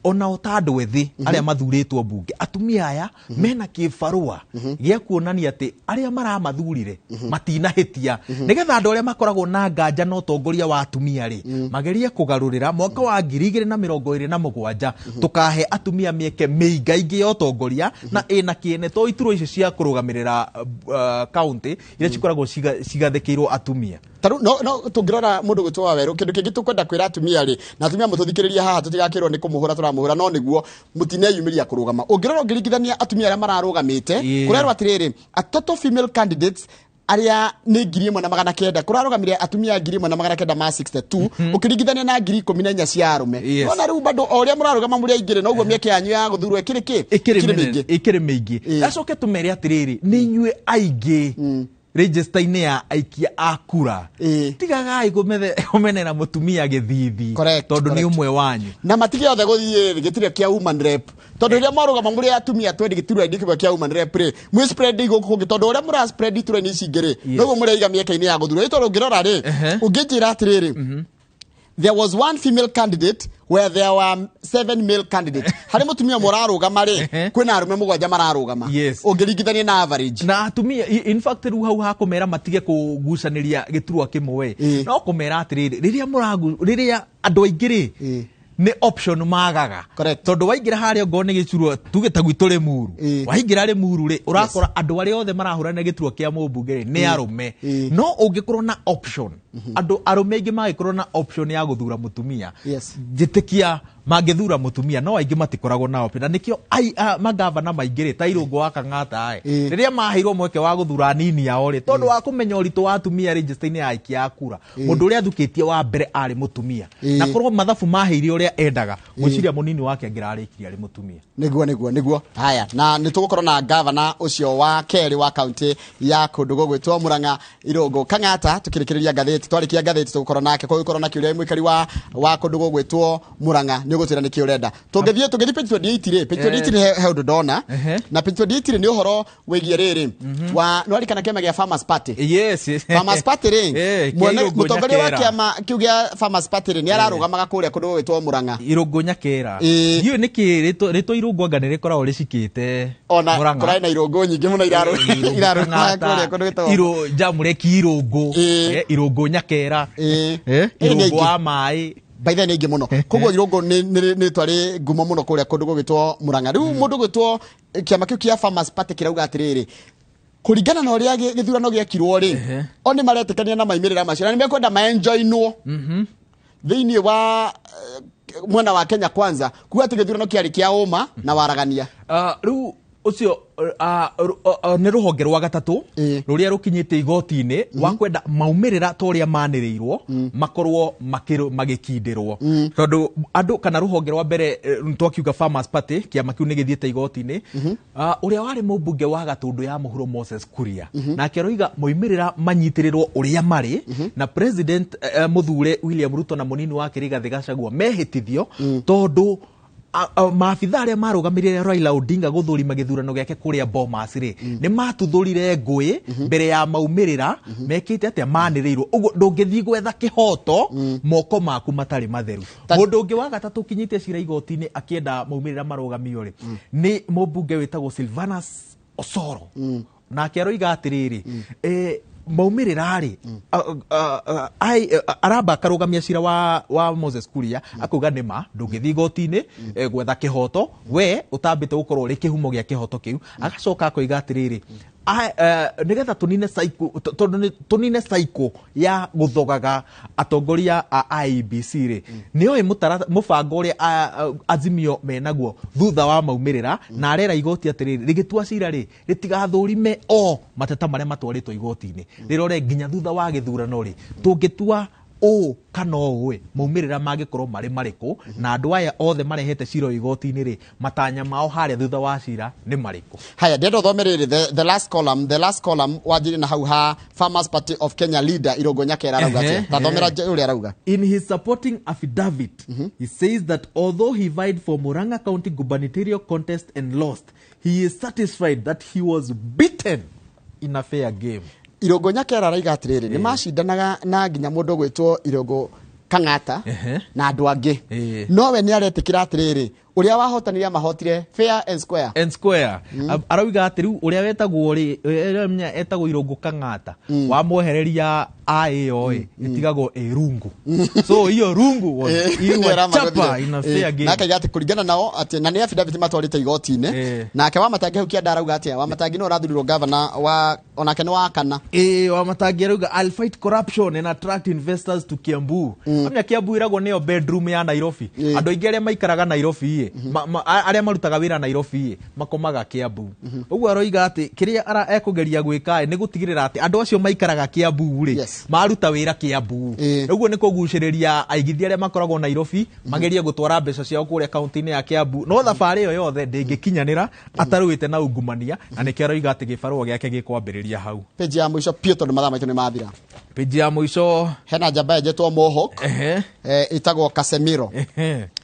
ona o ta andũ ethĩ arĩa mathurĩtwo mbunge, atumia aya mena kĩbarũa gĩa kuonania atĩ arĩa maramathurire matinahĩtia, nĩgetha andũ arĩa makoragwo na nganja na ũtongoria wa atumia rĩ magerie kũgarũrĩra mwaka wa 2027 tũkahe atumia mĩeke mĩingaingĩ ya ũtongoria na ĩna kĩene to iturwa icio cia kũrũgamĩrĩra county iria cikoragwo cigathĩkĩirwo atumia.
Taru no tũngĩrora mũndũ gwĩtwo Wawerũ kĩndũ kĩngĩ tũkwenda kwĩra atumia rĩ na atumia mũtũthikĩrĩria haha tũtigakĩrwo nĩ kũmũhũra tũramũhũra no nĩguo mũtineyumĩria kũrũgama. Ũngĩrora ũngĩringithania atumia arĩa mararũgamĩte kũrerwo atĩrĩrĩ a total female candidates arĩa nĩ 1900 kũrarũgamire atumia 1962 ũkĩringithania na 14,000 cia arũme. Nona rĩu bado o ũrĩa mũrarũgama mũrĩ aingĩ noguo mĩeke yanyu ya gũthurwo ĩkĩrĩ kĩ
ĩkĩrĩ mĩingĩ. Acoke tũmere atĩrĩrĩ nĩ inyuĩ aingĩ register-inĩ ya aikia a kura. Tigagai kũmenera mũtumia gĩthithi tondũ nĩ ũmwe wanyu.
Na matige othe gũthiĩ gĩturwa kĩa woman rep tondũ rĩrĩa mwarũgama mũrĩ atumia twendi gĩturwa-inĩ kĩmwe kĩa woman rep rĩ mwĩ spread gũkũ kũngĩ tondũ ũrĩa mũra spread iturwa-inĩ ici ingĩ rĩ noguo mũreiga mĩeke-inĩ ya gũthurwo. Tondũ ũngĩrora rĩ ũngĩnjĩra atĩrĩrĩ there was one female candidate where there were 7 male candidates. Harĩ mũtumia mũrarũgama rĩ kwĩna arũme 7 mararũgama. Ũngĩringithania na average.
Na atumia in fact rĩu hau hakũmera matige kũgucanĩria gĩturwa kĩmwe no kũmera atĩrĩrĩ rĩrĩa andũ aingĩ rĩ nĩ option magaga. Tondũ waingĩra harĩa ongorwo nĩ gĩturwa tuge ta gwitũ Rĩmuru waingĩra Rĩmuru rĩ ũrakora andũ arĩa othe marahũrana gĩturwa kĩa mũmbunge rĩ nĩ arũme. No ũngĩkorwo na option andũ arũme aingĩ mangĩkorwo na option ya gũthura mũtumia njĩtĩkia mangĩthura mũtumia no aingĩ matikoragwo na option. Na nĩkĩo magavana maingĩ rĩ ta Irũngũ wa Kang'ata rĩrĩa maheirwo mweke wa gũthura anini ao rĩ tondũ wa kũmenya ũritũ wa atumia register-inĩ ya aikia a kura mũndũ ũrĩa athukĩtie wa mbere arĩ mũtumia na korwo mathabu maheire ũrĩa endaga gwĩciria mũnini wake angĩrarĩkirie arĩ mũtumia.
Nĩguo. Haya, na nĩ tũgũkorwo na gavana ũcio wa kerĩ wa kaunti ya kũndũ gũgwĩtwo Murang'a Irũngũ Kang'ata tũkĩrĩkĩrĩria ngathĩti twarĩkia ngathĩti tũgũkorwo nake koguo ũkorwo na kĩũria mũikari wa kũndũ gũgwĩtwo Murang'a nĩ ũgũtwĩra nĩkĩ ũrenda. Tũngĩthiĩ page 28 rĩ page 28 he ũndũ ndona na page 28 rĩ nĩ ũhoro wĩgiĩ rĩrĩ wa nĩwarikana kĩama gĩa Farmers Party.
Yes.
Farmers Party rĩ mũtongoria wa kĩama kĩu gĩa Farmers Party rĩ nĩ ararũgamaga kũrĩa kũndũ gũgwĩtwo Murang'a.
Irũngũ Nyakera. Ndiũĩ nĩkĩ rĩtwa Irũngũ anga nĩ rĩkoragwo rĩcikĩte
ona kũrarĩ na Irũngũ nyingĩ mũno irarũgamaga kũrĩa kũndũ gwĩtagwo
Njamũreki Irũngũ Irũngũ Nyakera Irũngũ wa maĩ
by the way nĩ mũno koguo Irũngũ nĩ twarĩ ngumo mũno kũrĩa kũndũ gũgwĩtwo Murang'a. Rĩu mũndũ gwĩtwo kĩama kĩu kĩa Farmers Party kĩrauga atĩrĩrĩ kũringana na ũrĩa gĩthurano gĩekirwo rĩ o nĩ maretĩkania na maimĩrĩra macio na nĩ mekwenda maenjoinwo thĩinĩ wa mwena wa Kenya Kwanza kuga atĩ gĩthurano kĩarĩ kĩa ũma na waragania.
Rĩu ũcio nĩ rũhonge rwa gatatũ rũrĩa rũkinyĩte igoti-inĩ wa kwenda maumĩrĩra ta ũrĩa manĩrĩirwo makorwo magĩkindĩrwo tondũ andũ kana rũhonge rwa mbere twakiuga Farmers Party kĩama kĩu nĩ gĩthiĩte igoti-inĩ ũrĩa warĩ mũmbunge wa Gatũndũ ya Mũhuro Moses Kuria nake aroiga moimĩrĩra manyitĩrĩrwo ũrĩa marĩ na president mũthure William Ruto na mũnini wake Rigathĩ Gachagua mehĩtithio tondũ Maabitha arĩa marũgamĩrĩire Raila Odinga gũthũrima gĩthurano gĩake kũrĩa Bomas rĩ, nĩ matuthũrire ngũĩ mbere ya maumĩrĩra mekĩte atĩa manĩrĩirwo. Ũguo ndũngĩthiĩ gwetha kĩhoto moko maku matarĩ matheru. Mũndũ ũngĩ wa gatatũ ũkinyĩtie cira igoti-inĩ akĩenda maumĩrĩra marũgamio rĩ, nĩ mũmbunge wĩtagwo Silvanus Osoro. Nake aroiga atĩrĩrĩ, maumĩrĩra rĩ, aramba akarũgamia cira wa Moses Kuria, akauga nĩ ma ndũngĩthiĩ igoti-inĩ gwetha kĩhoto we ũtambĩte gũkorwo ũrĩ kĩhumo gĩa kĩhoto kĩu. Agacoka akoiga atĩrĩrĩ, nĩgetha tũnine cycle, tondũ tũnine cycle ya gũthogaga atongoria a IEBC rĩ, nĩoĩ mũbango ũrĩa Azimio menaguo thutha wa maumĩrĩra, na arera igoti atĩrĩrĩ, rĩgĩtua cira rĩ, rĩtigathũrime o mateta marĩa matwarĩtwo igoti-inĩ, rĩrore nginya thutha wa gĩthurano rĩ, tũngĩtua ũũ kana ũũ ĩ, maumĩrĩra mangĩkorwo marĩ marĩkũ, na andũ aya othe marehete cira ũyũ igoti-inĩ rĩ, matanya mao harĩa thutha wa cira nĩ marĩkũ.
Haya, ndĩrenda ũthome rĩrĩ, the last column wanjirie na hau ha Farmers Party of Kenya leader Irũngũ Nyakera arauga atĩa? Ta thomera ũrĩa arauga.
In his supporting affidavit, he says that although he vied for Murang'a County gubernatorial contest and lost, he is satisfied that he was beaten in a fair game.
Irũngũ Nyakera araiga atĩrĩrĩ, nĩ macindanaga na nginya mũndũ ũgwĩtwo Irũngũ Kang'ata na andũ angĩ, no we nĩ aretĩkĩra atĩrĩrĩ, ũrĩa wahotanire amahotire fair and square.
And square. Arauga atĩ rĩu ũrĩa wetagwo rĩ, ũrĩa etagwo Irũngũ Kang'ata, wamwehereria a ĩyo ĩ, ĩtigagwo ĩ rungu, so hiyo rungu was iliwachapa in a fair game.
Na akaiga atĩ kũringana nao atĩ na nĩ affidavit matwarĩte igoti-inĩ. Nake Wamatangi hau kĩanda arauga atĩa? Wamatangi no ũrathurirwo gavana wa onake nĩ wa kana.
Ĩĩ, Wamatangi arauga, "I'll fight corruption and attract investors to Kiambu." Amenya Kiambu ĩragwo nĩyo bedroom ya Nairobi. Andũ aingĩ arĩa maikaraga Nairobi ĩ, arĩa marutaga wĩra Nairobi ĩ, makomaga Kiambu. Ũguo aroiga atĩ kĩrĩa ekũgeria gwĩka ĩ, nĩ gũtigĩrĩra atĩ andũ acio maikaraga Kiambu rĩ, maruta wĩra Kiambu. Ũguo nĩ kũgucĩrĩria aigithia arĩa makoragwo Nairobi magerie gũtwara mbeca ciao kũrĩa kaunti-inĩ ya Kiambu. No thabarĩ ĩyo yothe ndĩngĩkinyanĩra atarũĩte na ungumania, na nĩkĩo aroiga atĩ gĩbarũa gĩake gĩkwambĩrĩria hau.
Page ya mũico piũ, tondũ mathaa maitũ nĩ mathira.
Page ya mũico.
Hena njamba yenjetwo Mohawk, ĩtagwo Casemiro.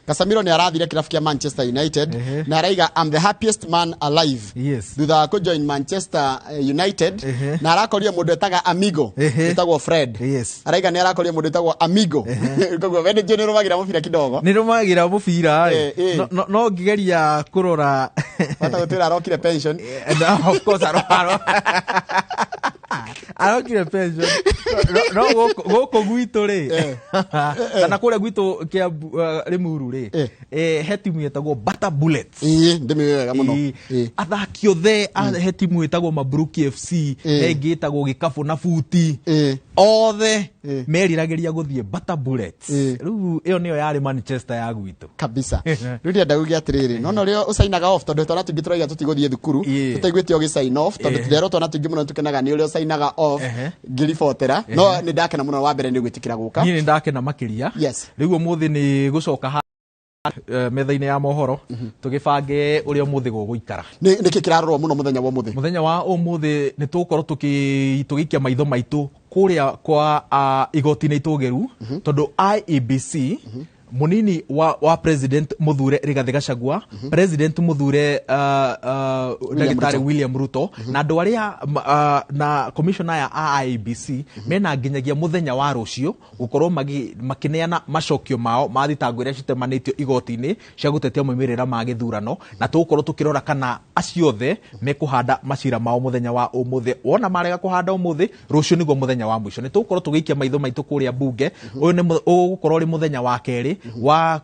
Casemiro nĩ arathire kĩrabu kĩa Manchester United na araiga, "I'm the happiest man alive," thutha wa kũjoin Manchester United, na arakorire mũndũ etaga Amigo, ĩtagwo Fred. Araiga nĩ arakorire mũndũ ĩtagwo Amigo, koguo we nĩ nĩ ũrũmagĩra mũbira kidogo.
Nĩ rũmagĩra mũbira
Eh,
rĩ, no ngĩgeria kũrora.
Bata gũtwĩra arokire pension.
No, of course arokire pension, no gũkũ gwitũ rĩ, kana kũrĩa gwitũ Kiambu, Limuru rĩ, he timu ĩtagwo Bata Bullets.
Ĩĩ, ndĩmĩũĩ wega mũno.
Athaki othe he timu ĩtagwo Mabruki FC, he ĩngĩ ĩtagwo Gĩkabũ na Buti, othe meriragĩria gũthiĩ Bata Bullets. Rĩu ĩyo nĩyo yarĩ Manchester ya gwitũ.
Kabisa. Rĩu ndĩrenda uge atĩrĩrĩ, nona ũrĩa ũcainaga off, tondũ twana tũingĩ tũraiga tũtigũthiĩ thukuru tũtaiguĩte ũgĩ sign off, tondũ tũrerwo twana tũingĩ mũno tũkenaga nĩ ũrĩa ũcainaga off ngĩribotera, no nĩ ndakena mũno wa mbere nĩ gwĩtĩkĩra gũka.
Niĩ nĩ ndakena makĩria. Rĩu ũmũthĩ nĩ gũcoka ha metha-inĩ ya mohoro tũgĩbange ũrĩa ũmũthĩ gũgũikara.
Nĩkĩ kĩrarorwo mũno mũthenya wa ũmũthĩ?
Mũthenya wa ũmũthĩ nĩ tũgũkorwo tũgĩikia maitho maitũ kũrĩa kwa igoti-inĩ itũgĩru, tondũ IEBC, munini wa president muthure Rigathi Gachagua, president muthure ndagĩtarĩ
Ruto.
William Ruto, na andũ arĩa na commissioner aya a IEBC mena nginyagia mũthenya wa rũciũ gũkorwo makĩneana macokio mao ma thitango iria citemanĩtio igoti-inĩ cia gũtetia moimĩrĩra ma gĩthurano, na tũgũkorwo tũkĩrora kana acio othe mekũhanda macira mao mũthenya wa ũmũthĩ. Wona marega kũhanda ũmũthĩ, rũciũ nĩguo mũthenya wa mũico. Nĩ tũgũkorwo tũgĩikia maitho maitũ kũrĩa mbunge. Ũyũ nĩ ũgũkorwo ũrĩ mũthenya wa kerĩ wa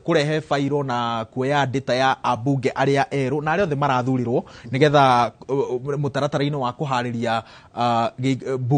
kũrehe bairo na kuoya ndĩta ya ambunge arĩa erũ na arĩa othe marathurirwo nĩgetha mũtaratara-inĩ wa kũharĩria